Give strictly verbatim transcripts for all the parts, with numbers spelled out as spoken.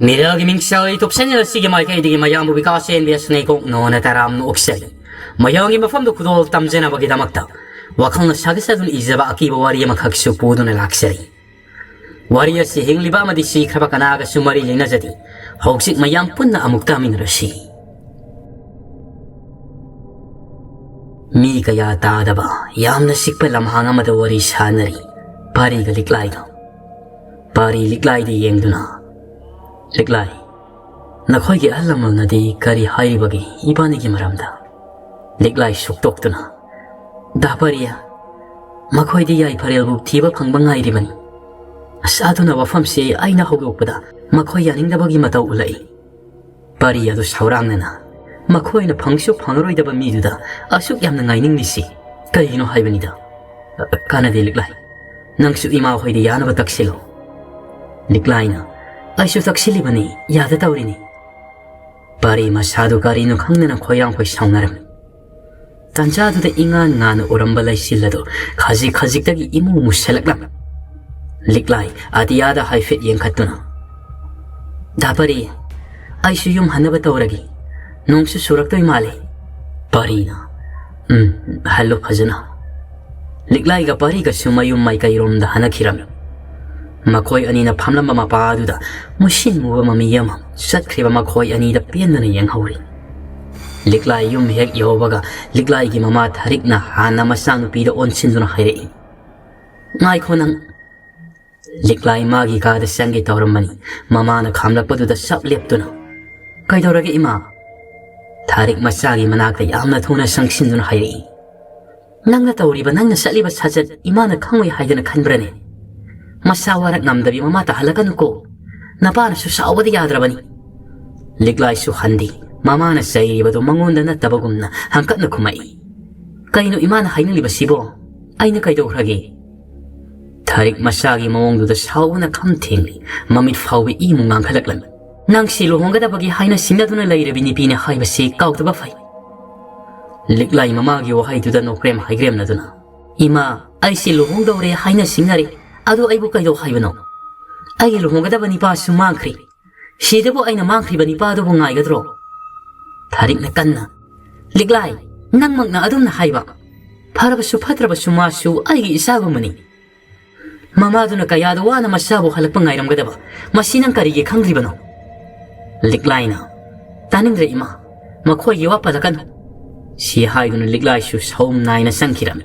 ꯃꯤꯔꯦꯜꯒꯤ ꯃꯤꯡꯁꯦꯜ YouTube channel ꯑꯁꯤꯒꯤ ꯃꯥꯏꯀꯩꯗꯒꯤ ꯃꯌꯥꯝꯕꯨ ꯕꯤꯀꯥꯁ ꯑꯦꯟ ꯕꯤ ꯑꯦꯁ ꯅꯩꯀꯣꯛꯅꯣꯅ ꯇꯔꯥꯝꯅ ꯑꯣꯛꯆꯔꯤ꯫ ꯃꯌꯥꯝꯒꯤ ꯃꯐꯝꯗ ꯈꯨꯗꯣꯜ ꯇꯝꯖꯅꯕꯒꯤꯗꯃꯛꯇ ꯋꯥꯈꯜꯅ ꯁꯥꯒꯠꯆꯗꯨꯅ ꯏꯖꯕ ꯑꯀꯤꯕ ꯋꯥꯔꯤ ꯑꯃꯈꯛꯁꯨ ꯄꯨꯗꯨꯅ ꯂꯥꯛꯆꯔꯤ꯫ ꯋꯥꯔꯤ ꯑꯁꯤ ꯍꯤꯡꯂꯤꯕ ꯑꯃꯗꯤ ꯁꯤꯈ꯭ꯔꯕ ꯀꯅꯥꯒꯁꯨ ꯃꯔꯤ ꯂꯩꯅꯖꯗꯦ꯫ ꯍꯧꯖꯤꯛ ꯃꯌꯥꯝ ꯄꯨꯟꯅ ꯑꯃꯨꯛ ꯇꯥꯃꯤꯟꯅꯔꯁꯤ꯫ ꯃꯤ ꯀꯌꯥ ꯇꯥꯗꯕ ꯌꯥꯝꯅ ꯆꯤꯛꯄ ꯂꯝꯍꯥꯡ ꯑꯃꯗ ꯋꯥꯔꯤ ꯁꯥꯟꯅꯔꯤ ꯄꯥꯔꯤꯒ ꯂꯤꯛꯂꯥꯏꯒ꯫ ꯄꯥꯔꯤ ꯂꯤꯛꯂꯥꯏꯗ ꯌꯦꯡꯗꯨꯅ, "ꯂꯤꯛꯂꯥꯏ, ꯅꯈꯣꯏꯒꯤ ꯑꯍꯜ ꯂꯃꯟꯅꯗꯤ ꯀꯔꯤ ꯍꯥꯏꯔꯤꯕꯒꯦ ꯏꯕꯥꯅꯤꯒꯤ ꯃꯔꯝꯗ?" ꯂꯤꯛꯂꯥꯏ ꯁꯨꯛꯇꯣꯛꯇꯨꯅ, "ꯗꯥ ꯄꯥꯔꯤ, ꯃꯈꯣꯏꯗꯤ ꯌꯥꯏꯐꯔꯦꯜꯕꯨ ꯊꯤꯕ ꯐꯪꯕ ꯉꯥꯏꯔꯤꯕꯅꯤ꯫ ꯑꯁ, ꯑꯗꯨꯅ ꯋꯥꯐꯝꯁꯤ ꯑꯩꯅ ꯍꯧꯗꯣꯛꯄꯗ ꯃꯈꯣꯏ ꯌꯥꯅꯤꯡꯗꯕꯒꯤ ꯃꯇꯧ ꯎꯠꯂꯛꯏ꯫" ꯄꯥꯔꯤ ꯑꯗꯨ ꯁꯥꯎꯔꯥꯡꯅꯅ, "ꯃꯈꯣꯏꯅ ꯐꯪꯁꯨ ꯐꯪꯉꯔꯣꯏꯗꯕ ꯃꯤꯗꯨꯗ ꯑꯁꯨꯛ ꯌꯥꯝꯅ ꯉꯥꯏꯅꯤꯡꯂꯤꯁꯤ ꯀꯔꯤꯒꯤꯅꯣ ꯍꯥꯏꯕꯅꯤꯗ꯫ ꯀꯥꯟꯅꯗꯦ ꯂꯤꯛꯂꯥꯏ, ꯅꯪꯁꯨ ꯏꯃꯥ ꯍꯣꯏꯗ ꯌꯥꯅꯕ ꯇꯛꯁꯤꯜꯂꯣ꯫" ꯂꯤꯛꯂꯥꯏꯅ, "ꯑꯩꯁꯨ ꯇꯛꯁꯤꯜꯂꯤꯕꯅꯤ, ꯌꯥꯗ ꯇꯧꯔꯤꯅꯤ꯫" ꯄꯥꯔꯤ ꯃꯁꯥꯗꯨ ꯀꯔꯤꯅꯣ ꯈꯪꯗꯅ ꯈꯣꯏꯔꯥꯡ ꯈꯣꯏ ꯁꯥꯎꯅꯔꯝꯃꯤ꯫ ꯇꯟꯖꯥꯗꯨꯗ ꯏꯉꯥꯟ ꯉꯥꯟꯅ ꯎꯔꯝꯕ ꯂꯩꯆꯤꯜ ꯑꯗꯨ ꯈꯖꯤꯛ ꯈꯖꯤꯛꯇꯒꯤ ꯏꯃꯨ ꯃꯨꯁꯜꯂꯛꯂꯝꯃꯤ꯫ ꯂꯤꯛꯂꯥꯏ ꯑꯇꯤꯌꯥꯗ ꯍꯥꯏꯐꯦꯠ ꯌꯦꯡꯈꯠꯇꯨꯅ, "ꯗꯥ ꯄꯥꯔꯤ, ꯑꯩꯁꯨ ꯌꯨꯝ ꯍꯟꯅꯕ ꯇꯧꯔꯒꯦ꯫ ꯅꯣꯡꯁꯨ ꯆꯨꯔꯛꯇꯣꯏ ꯃꯥꯜꯂꯦ꯫" ꯄꯥꯔꯤꯅ, "ꯎꯝ, ꯍꯜꯂꯨ ꯐꯖꯅ꯫" ꯂꯤꯛꯂꯥꯏꯒ ꯄꯥꯔꯤꯒꯁꯨ ꯃꯌꯨꯝ ꯃꯥꯏꯀꯩꯔꯣꯝꯗ ꯍꯟꯅꯈꯤꯔꯝꯃꯤ꯫ ꯃꯈꯣꯏ ꯑꯅꯤꯅ ꯐꯝꯂꯝꯕ ꯃꯄꯥ ꯑꯗꯨꯗ ꯃꯨꯁꯤꯟ ꯃꯨꯕ ꯃꯃꯤ ꯑꯃ ꯆꯠꯈ꯭ꯔꯤꯕ ꯃꯈꯣꯏ ꯑꯅꯤꯗ ꯄꯦꯟꯗꯅ ꯌꯦꯡꯍꯧꯔꯤ꯫ ꯂꯤꯛꯂꯥꯏ ꯌꯨꯝ ꯍꯦꯛ ꯌꯧꯕꯒ ꯂꯤꯛꯂꯥꯏꯒꯤ ꯃꯃꯥ ꯊꯥꯔꯤꯛꯅ ꯍꯥꯟꯅ ꯃꯆꯥꯅꯨꯄꯤꯗ ꯑꯣꯟꯁꯤꯟꯗꯨꯅ ꯍꯥꯏꯔꯛꯏ, "ꯉꯥꯏꯈꯣ ꯅꯪ꯫" ꯂꯤꯛꯂꯥꯏ ꯃꯥꯒꯤ ꯀꯥꯗ ꯆꯪꯒꯦ ꯇꯧꯔꯝꯕꯅꯤ꯫ ꯃꯃꯥꯅ ꯈꯥꯝꯂꯛꯄꯗꯨꯗ ꯆꯞ ꯂꯦꯞꯇꯨꯅ, "ꯀꯩꯗꯧꯔꯒꯦ ꯏꯃꯥ?" ꯊꯥꯔꯤꯛ ꯃꯆꯥꯒꯤ ꯃꯅꯥꯛꯇ ꯌꯥꯝꯅ ꯊꯨꯅ ꯆꯪꯁꯤꯟꯗꯨꯅ ꯍꯥꯏꯔꯛꯏ, "ꯅꯪꯅ ꯇꯧꯔꯤꯕ, ꯅꯪꯅ ꯆꯠꯂꯤꯕ ꯁꯥꯖꯠ ꯏꯃꯥꯅ ꯈꯪꯉꯣꯏ ꯍꯥꯏꯗꯅ ꯈꯟꯕ꯭ꯔꯅꯦ? ꯃꯆꯥ ꯋꯥꯔꯛ ꯉꯝꯗꯕꯤ ꯃꯃꯥ ꯇꯥꯍꯜꯂꯛꯀꯅꯨꯀꯣ꯫ ꯅꯄꯥꯅꯁꯨ ꯁꯥꯎꯕꯗ ꯌꯥꯗ꯭ꯔꯕꯅꯤ꯫" ꯂꯤꯛꯂꯥꯏꯁꯨ ꯍꯟꯗꯦ꯫ ꯃꯃꯥꯅ ꯆꯩꯔꯤꯕꯗꯨ ꯃꯉꯣꯟꯗ ꯅꯠꯇꯕꯒꯨꯝꯅ ꯍꯪꯀꯠꯅ ꯈꯨꯝꯃꯛꯏ, "ꯀꯩꯅꯣ ꯏꯃꯥꯅ ꯍꯥꯏꯅꯤꯡꯂꯤꯕꯁꯤꯕꯣ? ꯑꯩꯅ ꯀꯩꯗꯧꯈ꯭ꯔꯒꯦ?" ꯊꯥꯔꯤꯛ ꯃꯆꯥꯒꯤ ꯃꯑꯣꯡꯗꯨꯗ ꯁꯥꯎꯕꯅ ꯈꯝ ꯊꯦꯡꯂꯤ꯫ ꯃꯃꯤꯠ ꯐꯥꯎꯕ ꯏꯃꯨ ꯉꯥꯡꯈꯠꯂꯛꯂꯝꯃꯤ꯫ "ꯅꯪꯁꯤ ꯂꯨꯍꯣꯡꯒꯗꯕꯒꯤ ꯍꯥꯏꯅ ꯁꯤꯡꯅꯗꯨꯅ ꯂꯩꯔꯕꯤ ꯅꯨꯄꯤꯅꯦ ꯍꯥꯏꯕꯁꯤ ꯀꯥꯎꯗꯕ ꯐꯩ꯫" ꯂꯤꯛꯂꯥꯏ ꯃꯃꯥꯒꯤ ꯋꯥꯍꯩꯗꯨꯗ ꯅꯣꯛꯈ꯭ꯔꯦꯝ ꯍꯥꯏꯒ꯭ꯔꯦꯝꯅꯗꯨꯅ, "ꯏꯃꯥ, ꯑꯩꯁꯤ ꯂꯨꯍꯣꯡꯗꯧꯔꯦ ꯍꯥꯏꯅ ꯁꯤꯡꯅꯔꯦ꯫ ꯑꯗꯨ ꯑꯩꯕꯨ ꯀꯩꯗꯧ ꯍꯥꯏꯕꯅꯣ? ꯑꯩꯒꯤ ꯂꯨꯍꯣꯡꯒꯗꯕ ꯅꯤꯄꯥꯁꯨ ꯃꯥꯡꯈ꯭ꯔꯦ꯫ "ꯁꯤꯗꯕꯨ ꯑꯩꯅ ꯃꯥꯡꯈ꯭ꯔꯤꯕ ꯅꯤꯄꯥꯗꯨꯕꯨ ꯉꯥꯏꯒꯗ꯭ꯔꯣ?" ꯊꯥꯔꯤꯛꯅ ꯀꯟꯅ, "ꯂꯤꯛꯂꯥꯏ, ꯅꯪꯃꯛꯅ ꯑꯗꯨꯝꯅ ꯍꯥꯏꯕ꯫ ꯐꯔꯕꯁꯨ ꯐꯠꯇ꯭ꯔꯕꯁꯨ ꯃꯥꯁꯨ ꯑꯩꯒꯤ ꯏꯆꯥꯒꯨꯝꯕꯅꯤ꯫ ꯃꯃꯥꯗꯨꯅ ꯀꯌꯥꯗ ꯋꯥꯅ ꯃꯆꯥꯕꯨ ꯍꯜꯂꯛꯄ ꯉꯥꯏꯔꯝꯒꯗꯕ, ꯃꯁꯤ ꯅꯪ ꯀꯔꯤꯒꯤ ꯈꯪꯗ꯭ꯔꯤꯕꯅꯣ?" ꯂꯤꯛꯂꯥꯏꯅ, "ꯇꯥꯅꯤꯡꯗ꯭ꯔꯦ ꯏꯃꯥ, ꯃꯈꯣꯏꯒꯤ ꯋꯥ ꯄꯜꯂꯛꯀꯅꯨ꯫" ꯁꯤ ꯍꯥꯏꯗꯨꯅ ꯂꯤꯛꯂꯥꯏꯁꯨ ꯁꯧꯝ ꯅꯥꯏꯅ ꯆꯪꯈꯤꯔꯝꯃꯤ꯫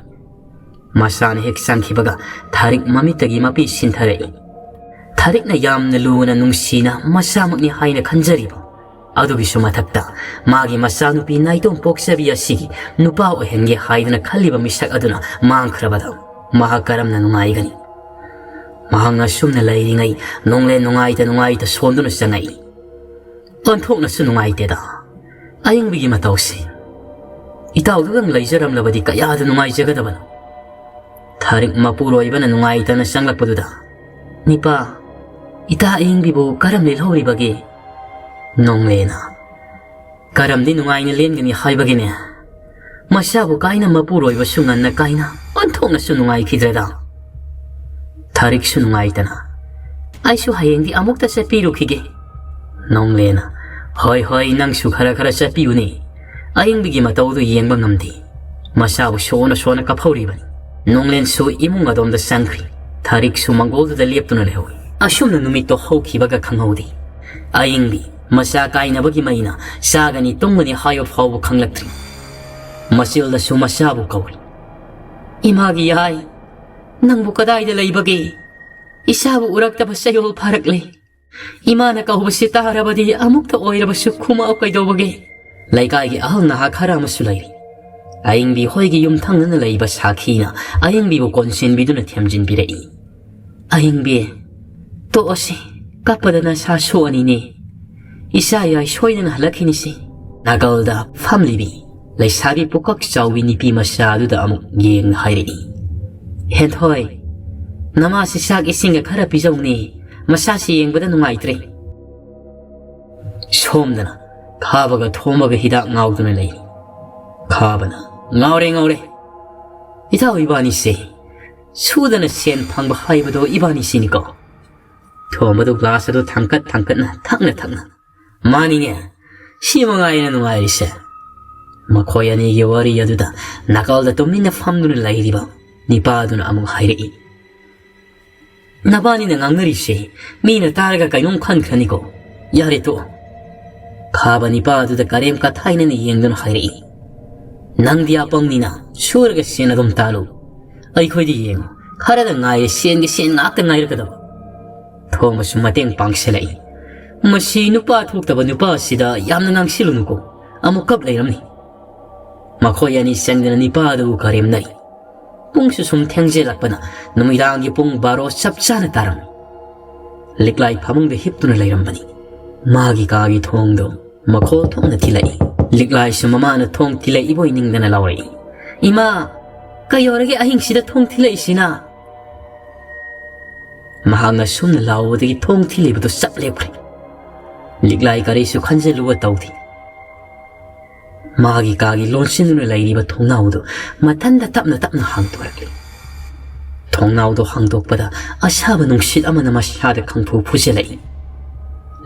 ꯃꯆꯥꯅ ꯍꯦꯛ ꯆꯪꯈꯤꯕꯒ ꯊꯥꯔꯤꯛ ꯃꯃꯤꯠꯇꯒꯤ ꯃꯄꯤ ꯁꯤꯟꯊꯔꯛꯏ꯫ ꯊꯥꯔꯤꯛꯅ ꯌꯥꯝꯅ ꯂꯨꯅ ꯅꯨꯡꯁꯤꯅ ꯃꯆꯥꯃꯛꯅꯤ ꯍꯥꯏꯅ ꯈꯟꯖꯔꯤꯕ ꯑꯗꯨꯒꯤꯁꯨ ꯃꯊꯛꯇ ꯃꯥꯒꯤ ꯃꯆꯥꯅꯨꯄꯤ ꯅꯥꯏꯇꯣꯝ ꯄꯣꯛꯆꯕꯤ ꯑꯁꯤꯒꯤ ꯅꯨꯄꯥ ꯑꯣꯏꯍꯟꯒꯦ ꯍꯥꯏꯗꯨꯅ ꯈꯜꯂꯤꯕ ꯃꯤꯁꯛ ꯑꯗꯨꯅ ꯃꯥꯡꯈ꯭ꯔꯕꯗ ꯃꯍꯥꯛ ꯀꯔꯝꯅ ꯅꯨꯡꯉꯥꯏꯒꯅꯤ? ꯃꯍꯥꯛ ꯑꯁꯨꯝꯅ ꯂꯩꯔꯤꯉꯩ ꯅꯣꯡꯂꯦꯟ ꯅꯨꯡꯉꯥꯏꯇ ꯅꯨꯡꯉꯥꯏꯇ ꯁꯣꯟꯗꯨꯅ ꯆꯪꯉꯛꯏ꯫ "ꯑꯣꯟꯊꯣꯛꯅꯁꯨ ꯅꯨꯡꯉꯥꯏꯇꯦꯗ ꯑꯌꯤꯡꯕꯤꯒꯤ ꯃꯇꯧꯁꯦ꯫ ꯏꯇꯥꯎꯗꯨꯗꯪ ꯂꯩꯖꯔꯝꯂꯕꯗꯤ ꯀꯌꯥꯗ ꯅꯨꯡꯉꯥꯏꯖꯒꯗꯕꯅꯣ?" ꯊꯥꯔꯤꯛ ꯃꯄꯨꯔꯣꯏꯕꯅ ꯅꯨꯡꯉꯥꯏꯇꯅ ꯆꯪꯂꯛꯄꯗꯨꯗ, "ꯅꯤꯄꯥ, ꯏꯇꯥ ꯑꯌꯤꯡꯕꯤꯕꯨ ꯀꯔꯝ ꯂꯦꯜꯍꯧꯔꯤꯕꯒꯦ?" ꯅꯣꯡꯂꯦꯅ, "ꯀꯔꯝꯗꯤ ꯅꯨꯡꯉꯥꯏꯅ ꯂꯦꯟꯒꯅꯤ ꯍꯥꯏꯕꯒꯤꯅꯦ? ꯃꯆꯥꯕꯨ ꯀꯥꯏꯅ ꯃꯄꯨꯔꯣꯏꯕꯁꯨ ꯉꯟꯅ ꯀꯥꯏꯅ ꯑꯣꯟꯊꯣꯛꯅꯁꯨ ꯅꯨꯡꯉꯥꯏꯈꯤꯗ꯭ꯔꯦꯗ꯫" ꯊꯥꯔꯤꯛꯁꯨ ꯅꯨꯡꯉꯥꯏꯇꯅ, "ꯑꯩꯁꯨ ꯍꯌꯦꯡꯗꯤ ꯑꯃꯨꯛꯇ ꯆꯠꯄꯤꯔꯨꯈꯤꯒꯦ꯫" ꯅꯣꯡꯂꯦꯅ, "ꯍꯣꯏ ꯍꯣꯏ, ꯅꯪꯁꯨ ꯈꯔ ꯈꯔ ꯆꯠꯄꯤꯌꯨꯅꯦ꯫ ꯑꯌꯤꯡꯕꯤꯒꯤ ꯃꯇꯧꯗꯨ ꯌꯦꯡꯕ ꯉꯝꯗꯦ꯫ ꯃꯆꯥꯕꯨ ꯁꯣꯟꯅ ꯁꯣꯟꯅ ꯀꯞꯍꯧꯔꯤꯕꯅꯤ꯫" ꯅꯣꯡꯂꯦꯟꯁꯨ ꯏꯃꯨꯡ ꯑꯗꯣꯝꯗ ꯆꯪꯈ꯭ꯔꯤ꯫ ꯊꯥꯔꯤꯛꯁꯨ ꯃꯪꯒꯣꯜꯗꯨꯗ ꯂꯦꯞꯇꯨꯅ ꯂꯩꯍꯧꯏ꯫ ꯑꯁꯨꯝꯅ ꯅꯨꯃꯤꯠꯇꯣ ꯍꯧꯈꯤꯕꯒ ꯈꯪꯍꯧꯗꯦ꯫ ꯑꯌꯤꯡꯕꯤ ꯃꯆꯥ ꯀꯥꯏꯅꯕꯒꯤ ꯃꯩꯅ ꯆꯥꯒꯅꯤ ꯇꯨꯝꯒꯅꯤ ꯍꯥꯏꯕ ꯐꯥꯎꯕ ꯈꯪꯂꯛꯇ꯭ꯔꯤ꯫ ꯃꯆꯤꯜꯗꯁꯨ ꯃꯆꯥꯕꯨ ꯀꯧꯔꯤ꯫ "ꯏꯃꯥꯒꯤ ꯌꯥꯏ, ꯅꯪꯕꯨ ꯀꯗꯥꯏꯗ ꯂꯩꯕꯒꯦ? ꯏꯆꯥꯕꯨ ꯎꯔꯛꯇꯕ ꯆꯌꯣꯜ ꯐꯥꯔꯛꯂꯦ꯫ ꯏꯃꯥꯅ ꯀꯧꯕꯁꯤ ꯇꯥꯔꯕꯗꯤ ꯑꯃꯨꯛꯇ ꯑꯣꯏꯔꯕꯁꯨ ꯈꯨꯃꯛꯑꯣ ꯀꯩꯗꯧꯕꯒꯦ?" ꯂꯩꯀꯥꯏꯒꯤ ꯑꯍꯜ ꯅꯍꯥ ꯈꯔ ꯑꯃꯁꯨ ꯂꯩꯔꯤ꯫ ꯑꯌꯤꯡꯕꯤ ꯍꯣꯏꯒꯤ ꯌꯨꯝꯊꯪꯅꯅ ꯂꯩꯕ ꯁꯥꯈꯤꯅ ꯑꯌꯤꯡꯕꯤꯕꯨ ꯀꯣꯟꯁꯤꯟꯕꯤꯗꯨꯅ ꯊꯦꯝꯖꯤꯟꯕꯤꯔꯛꯏ꯫ "ꯑꯌꯤꯡꯕꯤ, ꯇꯣꯛꯑꯁꯤ, ꯀꯞꯄꯗ ꯅꯁꯥ ꯁꯣꯛꯑꯅꯤꯅꯦ꯫ ꯏꯆꯥ ꯌꯥꯏ ꯁꯣꯏꯗꯅ ꯍꯜꯂꯛꯈꯤꯅꯤꯁꯤ꯫" ꯅꯥꯀꯜꯗ ꯐꯝꯂꯤꯕꯤ ꯂꯩꯁꯥꯕꯤ ꯄꯨꯀꯛ ꯆꯥꯎꯕꯤ ꯅꯨꯄꯤ ꯃꯆꯥ ꯑꯗꯨꯗ ꯑꯃꯨꯛ ꯌꯦꯡꯅ ꯍꯥꯏꯔꯛꯏ꯫ "ꯍꯦꯟꯊꯣꯏ, ꯅꯃꯥꯁꯤ ꯆꯥꯛ ꯏꯁꯤꯡꯒ ꯈꯔ ꯄꯤꯖꯧꯅꯦ, ꯃꯁꯥꯁꯤ ꯌꯦꯡꯕꯗ ꯅꯨꯡꯉꯥꯏꯇ꯭ꯔꯦ꯫" ꯁꯣꯝꯗꯅ ꯈꯥꯕꯒ ꯊꯣꯝꯕꯒ ꯍꯤꯗꯥꯛ ꯉꯥꯎꯗꯨꯅ ꯂꯩꯔꯤ꯫ ꯈꯥꯕꯅ, "ꯉꯥꯎꯔꯦ, ꯉꯥꯎꯔꯦ꯫ ꯏꯇꯥꯎ ꯏꯕꯥꯅꯤꯁꯦ ꯁꯨꯗꯅ ꯁꯦꯟ ꯐꯪꯕ ꯍꯥꯏꯕꯗꯣ ꯏꯕꯥꯅꯤꯁꯤꯅꯤꯀꯣ꯫ ꯊꯣꯝꯕꯗꯨ ꯒ꯭ꯂꯥꯁ ꯑꯗꯨ ꯊꯥꯡꯀꯠ ꯊꯥꯡꯀꯠꯅ ꯊꯛꯅ ꯊꯛꯅ, "ꯃꯥꯅꯤꯅꯦ, ꯁꯤ ꯃꯉꯥꯏꯅ ꯅꯨꯡꯉꯥꯏꯔꯤꯁꯦ"꯫ ꯃꯈꯣꯏ ꯑꯅꯤꯒꯤ ꯋꯥꯔꯤ ꯑꯗꯨꯗ ꯅꯥꯀꯜꯗ ꯇꯨꯃꯤꯟꯅ ꯐꯝꯗꯨꯅ ꯂꯩꯔꯤꯕ ꯅꯤꯄꯥꯗꯨꯅ ꯑꯃꯨꯛ ꯍꯥꯏꯔꯛꯏ, "ꯅꯕꯥꯅꯤꯅ ꯉꯥꯡꯅꯔꯤꯁꯦ ꯃꯤꯅ ꯇꯥꯔꯒ ꯀꯩꯅꯣꯝ ꯈꯟꯈ꯭ꯔꯅꯤꯀꯣ꯫ ꯌꯥꯔꯦ, ꯇꯣꯛꯑꯣ"꯫ ꯈꯥꯕ ꯅꯤꯄꯥ ꯑꯗꯨꯗ ꯀꯔꯦꯝ ꯀꯊꯥꯏꯅꯅ ꯌꯦꯡꯗꯨꯅ ꯍꯥꯏꯔꯛꯏ, "ꯅꯪꯗꯤ ꯑꯄꯪꯅꯤꯅ ꯁꯨꯔꯒ ꯁꯦꯟ ꯑꯗꯨꯝ ꯇꯥꯜꯂꯨ꯫ ꯑꯩꯈꯣꯏꯗꯤ ꯌꯦꯡꯉꯨ, ꯈꯔꯗ ꯉꯥꯏꯔꯦ ꯁꯦꯟꯒꯤ ꯁꯦꯟ ꯉꯥꯛꯇ ꯉꯥꯏꯔꯛꯀꯗꯕ"꯫ ꯊꯣꯝꯕꯁꯨ ꯃꯇꯦꯡ ꯄꯥꯡꯁꯤꯜꯂꯛꯏ, "ꯃꯁꯤ ꯅꯨꯄꯥ ꯊꯣꯛꯇꯕ ꯅꯨꯄꯥ ꯑꯁꯤꯗ ꯌꯥꯝꯅ ꯉꯥꯡꯁꯤꯜꯂꯨꯅꯨꯀꯣ, ꯑꯃꯨꯛ ꯀꯞ ꯂꯩꯔꯝꯅꯤ"꯫ ꯃꯈꯣꯏ ꯑꯅꯤ ꯆꯪꯗꯅ ꯅꯤꯄꯥ ꯑꯗꯨꯕꯨ ꯀꯔꯦꯝꯅꯩ꯫ ꯄꯨꯡꯁꯨ ꯁꯨꯝ ꯊꯦꯡꯖꯤꯜꯂꯛꯄꯅ ꯅꯨꯃꯤꯗꯥꯡꯒꯤ ꯄꯨꯡ ꯕꯥꯔꯣ ꯆꯞ ꯆꯥꯅ ꯇꯥꯔꯝꯃꯤ꯫ ꯂꯤꯛꯂꯥꯏ ꯐꯃꯨꯡꯗ ꯍꯤꯞꯇꯨꯅ ꯂꯩꯔꯝꯕꯅꯤ꯫ ꯃꯥꯒꯤ ꯀꯥꯒꯤ ꯊꯣꯡꯗꯣ ꯃꯈꯣꯜ ꯊꯣꯛꯅ ꯊꯤꯜꯂꯛꯏ꯫ ꯂꯤꯛꯂꯥꯏꯁꯨ ꯃꯃꯥꯅ ꯊꯣꯡ ꯊꯤꯜꯂꯛꯏꯕꯣꯏ ꯅꯤꯡꯗꯅ ꯂꯥꯎꯔꯛꯏ, "ꯏꯃꯥ, ꯀꯩꯗꯧꯔꯒꯦ ꯑꯍꯤꯡꯁꯤꯗ ꯊꯣꯡ ꯊꯤꯜꯂꯛꯏꯁꯤꯅ?" ꯃꯍꯥꯛꯅ ꯁꯨꯝꯅ ꯂꯥꯎꯕꯗꯒꯤ ꯊꯣꯡ ꯊꯤꯜꯂꯤꯕꯗꯨ ꯆꯞ ꯂꯦꯞꯈ꯭ꯔꯦ꯫ ꯂꯤꯛꯂꯥꯏ ꯀꯔꯤꯁꯨ ꯈꯟꯖꯤꯜꯂꯨꯕ ꯇꯧꯗꯦ꯫ ꯃꯥꯒꯤ ꯀꯥꯒꯤ ꯂꯣꯟꯁꯤꯟꯗꯨꯅ ꯂꯩꯔꯤꯕ ꯊꯣꯡꯅꯥꯎꯗꯨ ꯃꯊꯟꯇ ꯇꯞꯅ ꯇꯞꯅ ꯍꯥꯡꯗꯣꯔꯛꯂꯤ꯫ ꯊꯣꯡꯅꯥꯎꯗꯨ ꯍꯥꯡꯗꯣꯛꯄꯗ ꯑꯁꯥꯕ ꯅꯨꯡꯁꯤꯠ ꯑꯃꯅ ꯃꯁꯥꯗ ꯈꯪꯐꯨ ꯐꯨꯖꯤꯜꯂꯛꯏ꯫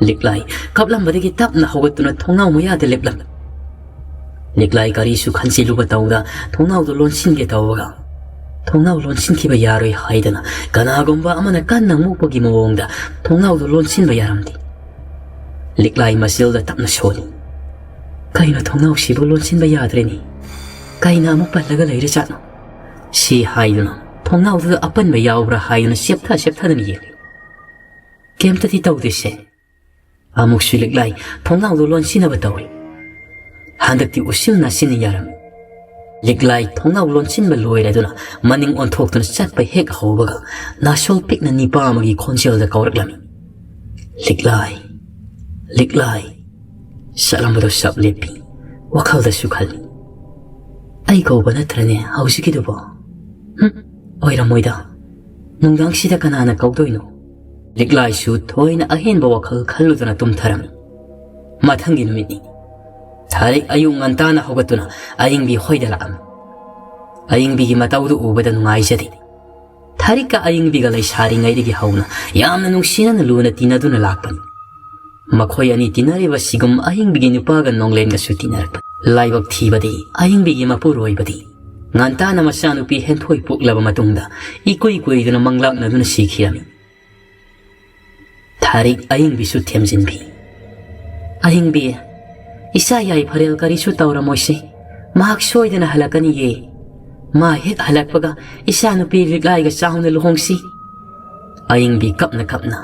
ꯂꯤꯛꯂꯥꯏ ꯀꯞꯂꯝꯕꯗꯒꯤ ꯇꯞꯅ ꯍꯧꯒꯠꯇꯨꯅ ꯊꯣꯡꯅꯥꯎ ꯃꯌꯥꯗ ꯂꯦꯞꯂꯝꯃꯤ꯫ ꯂꯤꯛꯂꯥꯏ ꯀꯔꯤꯁꯨ ꯈꯟꯖꯤꯜꯂꯨꯕ ꯇꯧꯗ ꯊꯣꯡꯅꯥꯎꯗꯨ ꯂꯣꯟꯁꯤꯟꯒꯦ ꯇꯧꯕꯒ, ꯊꯣꯡꯅꯥꯎ ꯂꯣꯟꯁꯤꯟꯈꯤꯕ ꯌꯥꯔꯣꯏ ꯍꯥꯏꯗꯅ ꯀꯅꯥꯒꯨꯝꯕ ꯑꯃꯅ ꯀꯟꯅ ꯃꯨꯛꯄꯒꯤ ꯃꯑꯣꯡꯗ ꯊꯣꯡꯅꯥꯎꯗꯨ ꯂꯣꯟꯁꯤꯟꯕ ꯌꯥꯔꯝꯗꯦ꯫ ꯂꯤꯛꯂꯥꯏ ꯃꯆꯤꯜꯗ ꯇꯞꯅ ꯁꯣꯜꯂꯤ꯫ "ꯀꯩꯅꯣ, ꯊꯣꯡꯅꯥꯎꯁꯤꯕꯨ ꯂꯣꯟꯁꯤꯟꯕ ꯌꯥꯗ꯭ꯔꯦꯅꯦ? ꯀꯩꯅ ꯑꯃꯨꯛ ꯄꯜꯂꯒ ꯂꯩꯔꯖꯥꯠꯅꯣ?" ꯁꯤ ꯍꯥꯏꯗꯨꯅ ꯊꯣꯡꯅꯥꯎꯗꯨꯗ ꯑꯄꯟꯕ ꯌꯥꯎꯕ꯭ꯔꯥ ꯍꯥꯏꯗꯨꯅ ꯆꯦꯞꯊ ꯆꯦꯞꯊꯗꯨꯅ ꯌꯦꯡꯂꯤ꯫ ꯀꯩꯝꯇꯗꯤ ꯇꯧꯗꯦꯁꯦ꯫ ꯑꯃꯨꯛꯁꯨ ꯂꯤꯛꯂꯥꯏ ꯊꯣꯡꯅꯥꯎꯗꯨ ꯂꯣꯟꯁꯤꯟꯅꯕ ꯇꯧꯔꯤ꯫ ꯍꯟꯗꯛꯇꯤ ꯎꯁꯤꯟ ꯅꯥꯁꯤꯟꯅ ꯌꯥꯔꯝꯃꯤ꯫ ꯂꯤꯛꯂꯥꯏ ꯊꯣꯡꯅꯥꯎ ꯂꯣꯟꯁꯤꯟꯕ ꯂꯣꯏꯔꯗꯨꯅ ꯃꯅꯤꯡ ꯑꯣꯟꯊꯣꯛꯇꯨꯅ ꯆꯠꯄ ꯍꯦꯛ ꯍꯧꯕꯒ ꯅꯥꯁꯣꯜ ꯄꯤꯛꯅ ꯅꯤꯄꯥ ꯑꯃꯒꯤ ꯈꯣꯟꯖꯦꯜꯗ ꯀꯧꯔꯛꯂꯝꯃꯤ, "ꯂꯤꯛꯂꯥꯏ, ꯂꯤꯛꯂꯥꯏ"꯫ ꯆꯠꯂꯝꯕꯗꯨ ꯆꯞ ꯂꯦꯞꯄꯤ꯫ ꯋꯥꯈꯜꯗꯁꯨ ꯈꯜꯂꯤ, "ꯑꯩ ꯀꯧꯕ ꯅꯠꯇ꯭ꯔꯅꯦ ꯍꯧꯖꯤꯛꯀꯤꯗꯨꯕꯣ? ꯍꯨꯝ, ꯑꯣꯏꯔꯝꯃꯣꯏꯗ꯫ ꯅꯨꯡꯗꯥꯡꯁꯤꯗ ꯀꯅꯥꯅ ꯀꯧꯗꯣꯏꯅꯣ?" ꯂꯤꯛꯂꯥꯏꯁꯨ ꯊꯣꯏꯅ ꯑꯍꯦꯟꯕ ꯋꯥꯈꯜ ꯈꯜꯂꯨꯗꯅ ꯇꯨꯝꯊꯔꯝꯃꯤ꯫ ꯃꯊꯪꯒꯤ ꯅꯨꯃꯤꯠꯅꯤ꯫ ꯊꯥꯔꯤꯛ ꯑꯌꯨꯛ ꯉꯟꯇꯥꯅ ꯍꯧꯒꯠꯇꯨꯅ ꯑꯌꯤꯡꯕꯤ ꯍꯣꯏꯗ ꯂꯥꯛꯑꯝꯃꯤ꯫ ꯑꯌꯤꯡꯕꯤꯒꯤ ꯃꯇꯧꯗꯨ ꯎꯕꯗ ꯅꯨꯡꯉꯥꯏꯖꯗꯦ꯫ ꯊꯥꯔꯤꯛꯀ ꯑꯌꯤꯡꯕꯤꯒ ꯂꯩꯁꯥꯔꯤꯉꯩꯗꯒꯤ ꯍꯧꯅ ꯌꯥꯝꯅ ꯅꯨꯡꯁꯤꯅꯅ ꯂꯨꯅ ꯇꯤꯟꯅꯗꯨꯅ ꯂꯥꯛꯄꯅꯤ꯫ ꯃꯈꯣꯏ ꯑꯅꯤ ꯇꯤꯟꯅꯔꯤꯕꯁꯤꯒꯨꯝ ꯑꯍꯤꯡꯕꯤꯒꯤ ꯅꯨꯄꯥꯒ ꯅꯣꯡꯂꯦꯟꯒꯁꯨ ꯇꯤꯟꯅꯔꯛꯄ꯫ ꯂꯥꯏꯕꯛ ꯊꯤꯕꯗꯤ ꯑꯍꯤꯡꯕꯤꯒꯤ ꯃꯄꯨꯔꯣꯏꯕꯗꯤ ꯉꯟꯇꯥꯅ ꯃꯆꯥꯅꯨꯄꯤ ꯍꯦꯟꯊꯣꯏ ꯄꯣꯛꯂꯕ ꯃꯇꯨꯡꯗ ꯏꯀꯨꯏ ꯀꯨꯏꯗꯨꯅ ꯃꯪꯂꯥꯛꯅꯗꯨꯅ ꯁꯤꯈꯤꯔꯝꯃꯤ꯫ ꯊꯥꯔꯤꯛ ꯑꯍꯤꯡꯕꯤꯁꯨ ꯊꯦꯝꯖꯤꯟꯕꯤ꯫ "ꯑꯍꯤꯡꯕꯤ, ꯏꯆꯥ ꯌꯥꯏꯐꯔꯦꯜ ꯀꯔꯤꯁꯨ ꯇꯧꯔꯝꯃꯣꯏꯁꯤ꯫ ꯃꯍꯥꯛ ꯁꯣꯏꯗꯅ ꯍꯜꯂꯛꯀꯅꯤꯌꯦ꯫ ꯃꯥ ꯍꯦꯛ ꯍꯜꯂꯛꯄꯒ ꯏꯆꯥꯅꯨꯄꯤ ꯂꯤꯛꯂꯥꯏꯒ ꯆꯥꯎꯅ ꯂꯨꯍꯣꯡꯁꯤ꯫" ꯑꯌꯤꯡꯕꯤ ꯀꯞꯅ ꯀꯞꯅ,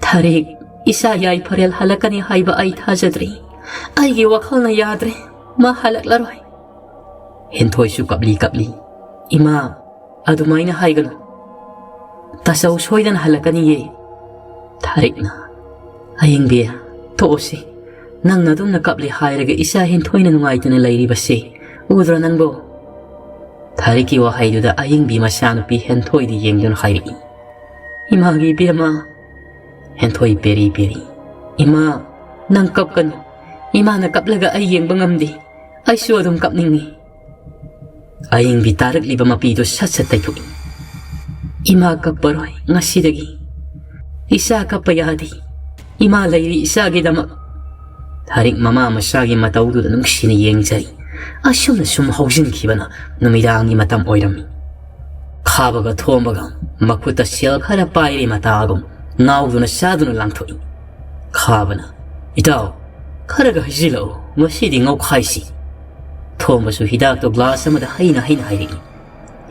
"ꯊꯥꯔꯤꯛ, ꯏꯆꯥ ꯌꯥꯏꯐꯔꯦꯜ ꯍꯜꯂꯛꯀꯅꯤ ꯍꯥꯏꯕ ꯑꯩ ꯊꯥꯖꯗ꯭ꯔꯦ꯫ ꯑꯩꯒꯤ ꯋꯥꯈꯜꯅ ꯌꯥꯗ꯭ꯔꯦ꯫ ꯃꯥ ꯍꯜꯂꯛꯂꯔꯣꯏ꯫" ꯍꯦꯟꯊꯣꯏꯁꯨ ꯀꯞꯂꯤ ꯀꯞꯂꯤ, "ꯏꯃꯥ, ꯑꯗꯨꯃꯥꯏꯅ ꯍꯥꯏꯒꯅꯨ꯫ ꯇꯥꯆꯧ ꯁꯣꯏꯗꯅ ꯍꯜꯂꯛꯀꯅꯤꯌꯦ꯫" ꯊꯥꯔꯤꯛꯅ, "ꯑꯌꯤꯡꯕꯤ, ꯇꯣꯛꯑꯣꯁꯤ꯫ ꯅꯪꯅ ꯑꯗꯨꯝꯅ ꯀꯞꯂꯤ ꯍꯥꯏꯔꯒ ꯏꯆꯥ ꯍꯦꯟꯊꯣꯏꯅ ꯅꯨꯡꯉꯥꯏꯇꯅ ꯂꯩꯔꯤꯕꯁꯦ ꯎꯗ꯭ꯔꯣ ꯅꯪꯕꯣ?" ꯊꯥꯔꯤꯛꯀꯤ ꯋꯥꯍꯩꯗꯨꯗ ꯑꯌꯤꯡꯕꯤ ꯃꯆꯥꯅꯨꯄꯤ ꯍꯦꯟꯊꯣꯏꯗ ꯌꯦꯡꯗꯨꯅ ꯍꯥꯏꯔꯛꯏ, "ꯏꯃꯥꯒꯤ ꯏꯕꯦꯝꯃ꯫" ꯍꯦꯟꯊꯣꯏ ꯄꯦꯔꯤ ꯄꯦꯔꯤ, "ꯏꯃꯥ, ꯅꯪ ꯀꯞꯀꯅꯨ꯫ ꯏꯃꯥꯅ ꯀꯞꯂꯒ ꯑꯩ ꯌꯦꯡꯕ ꯉꯝꯗꯦ꯫ ꯑꯩꯁꯨ ꯑꯗꯨꯝ ꯀꯞꯅꯤꯡꯉꯤ꯫" ꯑꯌꯤꯡꯕꯤ ꯇꯥꯔꯛꯂꯤꯕ ꯃꯄꯤꯗꯨ ꯁꯠ ꯁꯠ ꯇꯩꯊꯣꯛꯏ꯫ "ꯏꯃꯥ ꯀꯞꯄꯔꯣꯏ ꯉꯁꯤꯗꯒꯤ꯫ ꯏꯆꯥ ꯀꯞꯄ ꯌꯥꯗꯦ꯫ ꯏꯃꯥ ꯂꯩꯔꯤ ꯏꯆꯥꯒꯤꯗꯃꯛ꯫" ꯊꯥꯔꯤꯛ ꯃꯃꯥ ꯃꯆꯥꯒꯤ ꯃꯇꯧꯗꯨꯗ ꯅꯨꯡꯁꯤꯅ ꯌꯦꯡꯖꯔꯤ꯫ ꯑꯁꯨꯝꯅ ꯁꯨꯝ ꯍꯧꯖꯤꯟꯈꯤꯕꯅ ꯅꯨꯃꯤꯗꯥꯡꯒꯤ ꯃꯇꯝ ꯑꯣꯏꯔꯝꯃꯤ꯫ ꯈꯥꯕꯒ ꯊꯣꯝꯕꯒ ꯃꯈꯨꯠꯇ ꯁꯦꯜ ꯈꯔ ꯄꯥꯏꯔꯤ ꯃꯇꯥꯒꯨꯝ ꯉꯥꯎꯗꯨꯅ ꯆꯥꯗꯨꯅ ꯂꯥꯡꯊꯣꯛꯏ꯫ ꯈꯥꯕꯅ, "ꯏꯇꯥꯎ, ꯈꯔꯒ ꯍꯩꯖꯤꯜꯂꯛꯎ, ꯉꯁꯤꯗꯤ ꯉꯧꯈꯥꯏꯁꯤ꯫" ꯊꯣꯝꯕꯁꯨ ꯍꯤꯗꯥꯛꯇꯣ ꯒ꯭ꯂꯥꯁ ꯑꯃꯗ ꯍꯩꯅ ꯍꯩꯅ ꯍꯥꯏꯔꯛꯏ꯫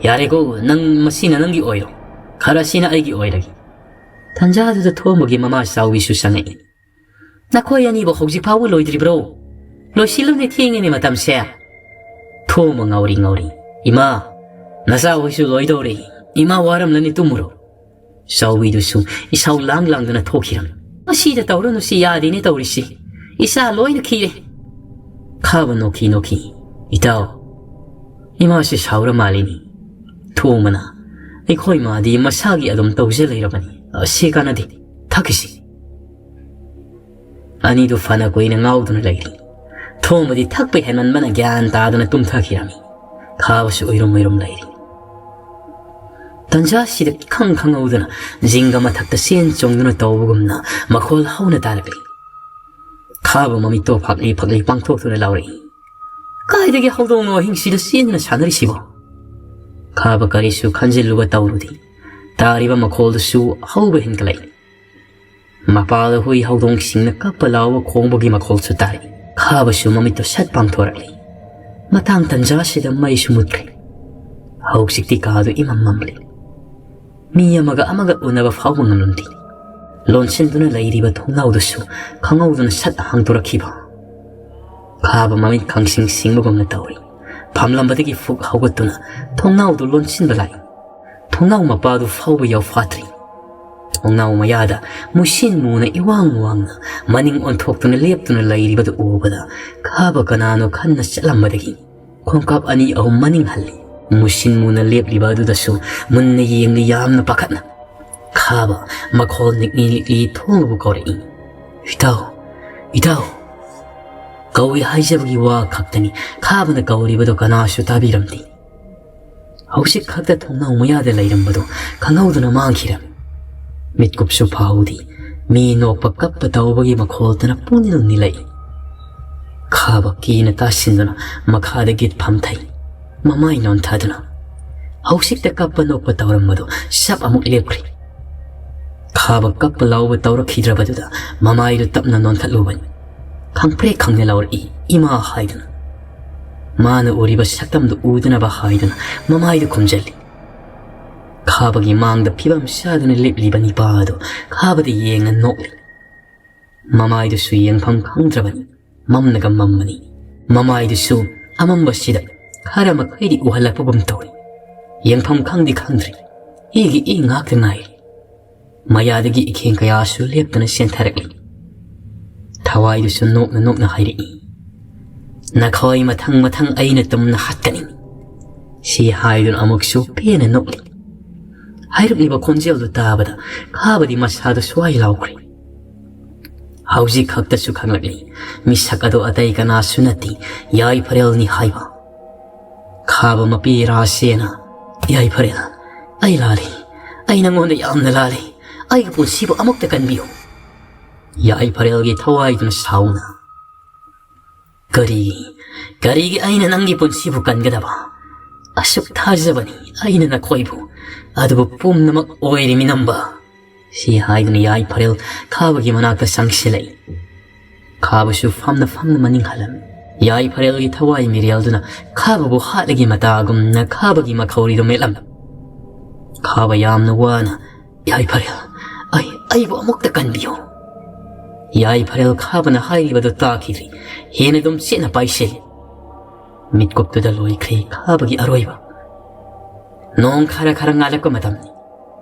"ꯌꯥꯔꯦꯀꯣ, ꯅꯪ ꯃꯁꯤꯅ ꯅꯪꯒꯤ ꯑꯣꯏꯔꯣ, ꯈꯔꯁꯤꯅ ꯑꯩꯒꯤ ꯑꯣꯏꯔꯒꯦ꯫" ꯇꯟꯖꯥꯗꯨꯗ ꯊꯣꯝꯕꯒꯤ ꯃꯃꯥ ꯆꯥꯎꯕꯤꯁꯨ ꯆꯪꯉꯛꯏ꯫ "ꯅꯈꯣꯏ ꯑꯅꯤꯕꯨ ꯍꯧꯖꯤꯛ ꯐꯥꯎꯕ ꯂꯣꯏꯗ꯭ꯔꯤꯕ꯭ꯔꯣ? ꯂꯣꯏꯁꯤꯜꯂꯨꯅꯦ, ꯊꯦꯡꯉꯦꯅꯦ ꯃꯇꯝꯁꯦ꯫" ꯊꯣꯝꯕ ꯉꯥꯎꯔꯤ ꯉꯥꯎꯔꯤ, "ꯏꯃꯥ, ꯅꯆꯥ ꯍꯣꯏꯁꯨ ꯂꯣꯏꯗꯧꯔꯦ꯫ ꯏꯃꯥ ꯋꯥꯔꯝꯂꯅꯤ, ꯇꯨꯝꯃꯨꯔꯣ꯫" ꯆꯥꯎꯕꯤꯗꯨꯁꯨ ꯏꯁꯧ ꯂꯥꯡ ꯂꯥꯡꯗꯨꯅ ꯊꯣꯛꯈꯤꯔꯝꯃꯤ꯫ "ꯃꯁꯤꯗ ꯇꯧꯔꯅꯨ, ꯁꯤ ꯌꯥꯗꯦꯅꯦ ꯇꯧꯔꯤꯁꯤ꯫ ꯏꯆꯥ ꯂꯣꯏꯅ ꯈꯤꯔꯦ꯫" ꯈꯥꯕ ꯅꯣꯛꯈꯤ ꯅꯣꯛꯈꯤ, "ꯏꯇꯥꯎ, ꯏꯃꯥꯁꯤ ꯁꯥꯎꯔ ꯃꯥꯜꯂꯤꯅꯤ꯫" ꯊꯣꯝꯕꯅ, "ꯑꯩꯈꯣꯏ ꯃꯥꯗꯤ ꯃꯁꯥꯒꯤ ꯑꯗꯨꯝ ꯇꯧꯖ ꯂꯩꯔꯕꯅꯤ꯫ ꯑꯁꯤ ꯀꯥꯟꯅꯗꯦ, ꯊꯛꯈꯤꯁꯤ꯫" ꯑꯅꯤꯗꯨ ꯐꯅ ꯀꯨꯏꯅ ꯉꯥꯎꯗꯨꯅ ꯂꯩꯔꯤ꯫ ꯊꯣꯝꯕꯗꯤ ꯊꯛꯄ ꯍꯦꯟꯃꯟꯕꯅ ꯒ꯭ꯌꯥꯟ ꯇꯥꯗꯅ ꯇꯨꯝꯊꯈꯤꯔꯝꯃꯤ꯫ ꯈꯥꯕꯁꯨ ꯎꯏꯔꯨꯝ ꯎꯏꯔꯨꯝ ꯂꯩꯔꯤ꯫ ꯇꯟꯖꯥꯁꯤꯗ ꯏꯈꯪ ꯈꯪꯍꯧꯗꯅ ꯖꯤꯡꯒ ꯃꯊꯛꯇ ꯆꯦꯟ ꯆꯣꯡꯗꯨꯅ ꯇꯧꯕꯒꯨꯝꯅ ꯃꯈꯣꯜ ꯍꯧꯅ ꯇꯥꯔꯛꯂꯤ꯫ ꯈꯥꯕ ꯃꯃꯤꯠꯇꯣ ꯐꯥꯛꯂꯤ ꯐꯥꯛꯂꯤ ꯄꯥꯡꯊꯣꯛꯇꯨꯅ ꯂꯥꯎꯔꯛꯏ, "ꯀꯥꯏꯗꯒꯤ ꯍꯧꯗꯣꯡꯅꯣ ꯑꯍꯤꯡꯁꯤꯗ ꯆꯦꯟꯗꯨꯅ ꯁꯥꯟꯅꯔꯤꯁꯤꯕꯣ?" ꯈꯥꯕ ꯀꯔꯤꯁꯨ ꯈꯟꯖꯤꯜꯂꯨꯕ ꯇꯧꯔꯨꯗꯦ꯫ ꯇꯥꯔꯤꯕ ꯃꯈꯣꯜꯗꯨꯁꯨ ꯍꯧꯕ ꯍꯦꯟꯒꯠꯂꯛꯏ꯫ ꯃꯄꯥꯗ ꯍꯨꯏ ꯍꯧꯗꯣꯡꯁꯤꯡꯅ ꯀꯞꯄ ꯂꯥꯎꯕ ꯈꯣꯡꯕꯒꯤ ꯃꯈꯣꯜꯁꯨ ꯇꯥꯔꯛꯏ꯫ ꯈꯥꯕꯁꯨ ꯃꯃꯤꯠꯇꯣ ꯁꯠ ꯄꯥꯡꯊꯣꯔꯛꯂꯤ꯫ ꯃꯇꯥꯡ ꯇꯟꯖꯥꯁꯤꯗ ꯃꯩꯁꯨ ꯃꯨꯠꯈ꯭ꯔꯦ꯫ ꯍꯧꯖꯤꯛꯇꯤ ꯀꯥꯗꯨ ꯏꯃꯝ ꯃꯝꯂꯦ꯫ ꯃꯤ ꯑꯃꯒ ꯑꯃꯒ ꯎꯅꯕ ꯐꯥꯎꯕ ꯉꯝꯂꯝꯗꯦ꯫ ꯂꯣꯟꯁꯤꯟꯗꯨꯅ ꯂꯩꯔꯤꯕ ꯊꯣꯡꯅꯥꯎꯗꯨꯁꯨ ꯈꯪꯍꯧꯗꯅ ꯁꯠ ꯍꯥꯡꯗꯣꯔꯛꯈꯤꯕ꯫ ꯈꯥꯕ ꯃꯃꯤꯠ ꯈꯪꯁꯤꯡ ꯁꯤꯡꯕꯒꯨꯝꯅ ꯇꯧꯔꯤ꯫ ꯐꯝꯂꯝꯕꯗꯒꯤ ꯐꯨꯛ ꯍꯧꯒꯠꯇꯨꯅ ꯊꯣꯡꯅꯥꯎꯗꯨ ꯂꯣꯟꯁꯤꯟꯕ ꯂꯥꯛꯏ꯫ ꯊꯣꯡꯅꯥꯎ ꯃꯄꯥꯗꯨ ꯐꯥꯎꯕ ꯌꯥꯎꯐꯥꯠꯇ꯭ꯔꯤ꯫ ꯊꯣꯡꯅꯥꯎ ꯃꯌꯥꯗ ꯃꯨꯁꯤꯟ ꯃꯨꯅ ꯏꯋꯥꯡ ꯋꯥꯡꯅ ꯃꯅꯤꯡ ꯑꯣꯟꯊꯣꯛꯇꯨꯅ ꯂꯦꯞꯇꯨꯅ ꯂꯩꯔꯤꯕꯗꯨ ꯎꯕꯗ ꯈꯥꯕ ꯀꯅꯥꯅꯣ ꯈꯟꯅ ꯆꯠꯂꯝꯕꯗꯒꯤ ꯈꯣꯡꯀꯥꯞ ꯑꯅꯤ ꯑꯍꯨꯝ ꯃꯅꯤꯡ ꯍꯜꯂꯤ꯫ ꯃꯨꯁꯤꯟ ꯃꯨꯅ ꯂꯦꯞꯂꯤꯕ ꯑꯗꯨꯗꯁꯨ ꯃꯨꯟꯅ ꯌꯦꯡꯂꯤ, ꯌꯥꯝꯅ ꯄꯥꯈꯠꯅ꯫ ꯈꯥꯕ ꯃꯈꯣꯜ ꯅꯤꯛꯂꯤ ꯅꯤꯛꯂꯤ ꯊꯣꯡꯕꯨ ꯀꯧꯔꯛꯏ, "ꯏꯇꯥꯎ, ꯏꯇꯥꯎ!" ꯀꯧꯏ ꯍꯥꯏꯖꯕꯒꯤ ꯋꯥ ꯈꯛꯇꯅꯤ꯫ ꯈꯥꯕꯅ ꯀꯧꯔꯤꯕꯗꯨ ꯀꯅꯥꯁꯨ ꯇꯥꯕꯤꯔꯝꯗꯦ꯫ ꯍꯧꯖꯤꯛ ꯈꯛꯇ ꯊꯣꯡꯅꯥꯎ ꯃꯌꯥꯗ ꯂꯩꯔꯝꯕꯗꯨ ꯈꯪꯍꯧꯗꯅ ꯃꯥꯡꯈꯤꯔꯝꯃꯤ꯫ ꯃꯤꯠꯀꯨꯞꯁꯨ ꯐꯥꯍꯧꯗꯦ꯫ ꯃꯤ ꯅꯣꯛꯄ ꯀꯞꯄ ꯇꯧꯕꯒꯤ ꯃꯈꯣꯜꯗꯨꯅ ꯄꯨꯡꯅꯤꯜ ꯅꯤꯜꯂꯛꯏ꯫ ꯈꯥꯕ ꯀꯤꯅ ꯇꯥꯁꯤꯟꯗꯨꯅ ꯃꯈꯥꯗ ꯒꯤꯠ ꯐꯝꯊꯩ꯫ ꯃꯃꯥꯏ ꯅꯣꯟꯊꯗꯨꯅ ꯍꯧꯖꯤꯛꯇ ꯀꯞꯄ ꯅꯣꯛꯄ ꯇꯧꯔꯝꯕꯗꯨ ꯁꯞ ꯑꯃꯨꯛ ꯂꯦꯞꯈ꯭ꯔꯦ꯫ ꯈꯥꯕ ꯀꯞꯄ ꯂꯥꯎꯕ ꯇꯧꯔꯛꯈꯤꯗ꯭ꯔꯕꯗꯨꯗ ꯃꯃꯥꯏꯗꯨ ꯇꯞꯅ ꯅꯣꯟꯈꯠꯂꯨꯕꯅꯤ꯫ ꯈꯪꯄ꯭ꯔꯦꯛ ꯈꯪꯅ ꯂꯥꯎꯔꯛꯏ, "ꯏꯃꯥ" ꯍꯥꯏꯗꯨꯅ꯫ ꯃꯥꯅ ꯎꯔꯤꯕ ꯁꯛꯇꯝꯗꯨ ꯎꯗꯅꯕ ꯍꯥꯏꯗꯨꯅ ꯃꯃꯥꯏꯗꯨ ꯈꯨꯝꯖꯤꯜꯂꯤ꯫ ꯈꯥꯕꯒꯤ ꯃꯥꯡꯗ ꯐꯤꯕꯝ ꯆꯥꯗꯅ ꯂꯦꯞꯂꯤꯕ ꯅꯤꯄꯥ ꯑꯗꯨ ꯈꯥꯕꯗ ꯌꯦꯡꯅ ꯅꯣꯛꯂꯤ꯫ ꯃꯃꯥꯏꯗꯨꯁꯨ ꯌꯦꯡꯐꯝ ꯈꯪꯗ꯭ꯔꯕꯅꯤ꯫ ꯃꯝꯅꯒ ꯃꯝꯃꯅꯤ꯫ ꯃꯃꯥꯏꯗꯨꯁꯨ ꯑꯃꯝꯕꯁꯤꯗ ꯈꯔ ꯃꯈꯩꯗꯤ ꯎꯍꯜꯂꯛꯄꯒꯨꯝ ꯇꯧꯏ꯫ ꯌꯦꯡꯐꯝ ꯈꯪꯗꯤ ꯈꯪꯗ꯭ꯔꯤ꯫ ꯏꯒꯤ ꯏ ꯉꯥꯛꯇ ꯉꯥꯏꯔꯤ꯫ ꯃꯌꯥꯗꯒꯤ ꯏꯈꯦꯡ ꯀꯌꯥꯁꯨ ꯂꯦꯞꯇꯅ ꯆꯦꯟꯊꯔꯛꯂꯤ꯫ ꯊꯋꯥꯏꯗꯨꯁꯨ ꯅꯣꯛꯅ ꯅꯣꯛꯅ ꯍꯥꯏꯔꯛꯏ, "ꯅꯈꯣꯏ ꯃꯊꯪ ꯃꯊꯪ ꯑꯩꯅ ꯇꯨꯝꯅ ꯍꯥꯠꯀꯅꯤ"꯫ ꯁꯤ ꯍꯥꯏꯗꯨꯅ ꯑꯃꯨꯛꯁꯨ ꯄꯦꯟꯅ ꯅꯣꯛꯂꯤ꯫ ꯍꯥꯏꯔꯛꯂꯤꯕ ꯈꯣꯟꯖꯦꯜꯗꯨ ꯇꯥꯕꯗ ꯈꯥꯕꯗꯤ ꯃꯁꯥꯗꯨ ꯁ꯭ꯋꯥꯏ ꯂꯥꯎꯈ꯭ꯔꯦ꯫ ꯍꯧꯖꯤꯛ ꯈꯛꯇꯁꯨ ꯈꯪꯂꯛꯂꯤ, ꯃꯤꯁꯛ ꯑꯗꯨ ꯑꯇꯩ ꯀꯅꯥꯁꯨ ꯅꯠꯇꯦ, ꯌꯥꯏꯐꯔꯦꯜꯅꯤ ꯍꯥꯏꯕ꯫ ꯈꯥꯕ ꯃꯄꯤ ꯔꯥꯁꯦꯅ, "ꯌꯥꯏꯐꯔꯦꯜ, "ꯑꯩ ꯂꯥꯜꯂꯤ, ꯑꯩ ꯅꯪꯉꯣꯟꯗ ꯌꯥꯝꯅ ꯂꯥꯜꯂꯤ, ꯑꯩꯒꯤ ꯄꯨꯟꯁꯤꯕꯨ ꯑꯃꯨꯛꯇ ꯀꯟꯕꯤꯌꯨ"꯫ ꯌꯥꯏꯐꯔꯦꯜꯒꯤ ꯊꯋꯥꯏꯗꯨꯅ ꯁꯥꯎꯅ, "ꯀꯔꯤ, ꯀꯔꯤꯒꯤ ꯑꯩꯅ ꯅꯪꯒꯤ ꯄꯨꯟꯁꯤꯕꯨ ꯀꯟꯒꯗꯕ? ꯑꯁꯨꯛ ꯊꯥꯖꯕꯅꯤ ꯑꯩꯅ ꯅꯈꯣꯏꯕꯨ, ꯑꯗꯨꯕꯨ ꯄꯨꯝꯅꯃꯛ ꯑꯣꯏꯔꯦ ꯃꯤꯅꯝꯕ"꯫ ꯁꯤ ꯍꯥꯏꯗꯨꯅ ꯌꯥꯏꯐꯔꯦꯜ ꯈꯥꯕꯒꯤ ꯃꯅꯥꯛꯇ ꯆꯪꯁꯤꯜꯂꯛꯏ꯫ ꯈꯥꯕꯁꯨ ꯐꯝꯅ ꯐꯝꯅ ꯃꯅꯤꯡ ꯍꯜꯂꯝꯃꯤ꯫ ꯌꯥꯏꯐꯔꯦꯜꯒꯤ ꯊꯋꯥꯏ ꯃꯤꯔꯦꯜꯗꯨꯅ ꯈꯥꯕꯕꯨ ꯍꯥꯠꯂꯒꯤ ꯃꯇꯥꯒꯨꯝꯅ ꯈꯥꯕꯒꯤ ꯃꯈꯧꯔꯤꯗꯨ ꯃꯦꯠꯂꯝꯃꯤ꯫ ꯈꯥꯕ ꯌꯥꯝꯅ ꯋꯥꯅ, "ꯌꯥꯏꯐꯔꯦꯜ, ꯑꯩ, ꯑꯩꯕꯨ ꯑꯃꯨꯛꯇ ꯀꯟꯕꯤꯌꯨ"꯫ ꯌꯥꯏꯐꯔꯦꯜ ꯈꯥꯕꯅ ꯍꯥꯏꯔꯤꯕꯗꯨ ꯇꯥꯈꯤꯗ꯭ꯔꯤ꯫ ꯍꯦꯟꯅ ꯑꯗꯨꯝ ꯆꯦꯠꯅ ꯄꯥꯏꯁꯤꯜꯂꯤ꯫ ꯃꯤꯠꯀꯨꯞꯇꯨꯗ ꯂꯣꯏꯈ꯭ꯔꯦ ꯈꯥꯕꯒꯤ ꯑꯔꯣꯏꯕ꯫ ꯅꯣꯡ ꯈꯔ ꯈꯔ ꯉꯥꯜꯂꯛꯄ ꯃꯇꯝꯅꯤ꯫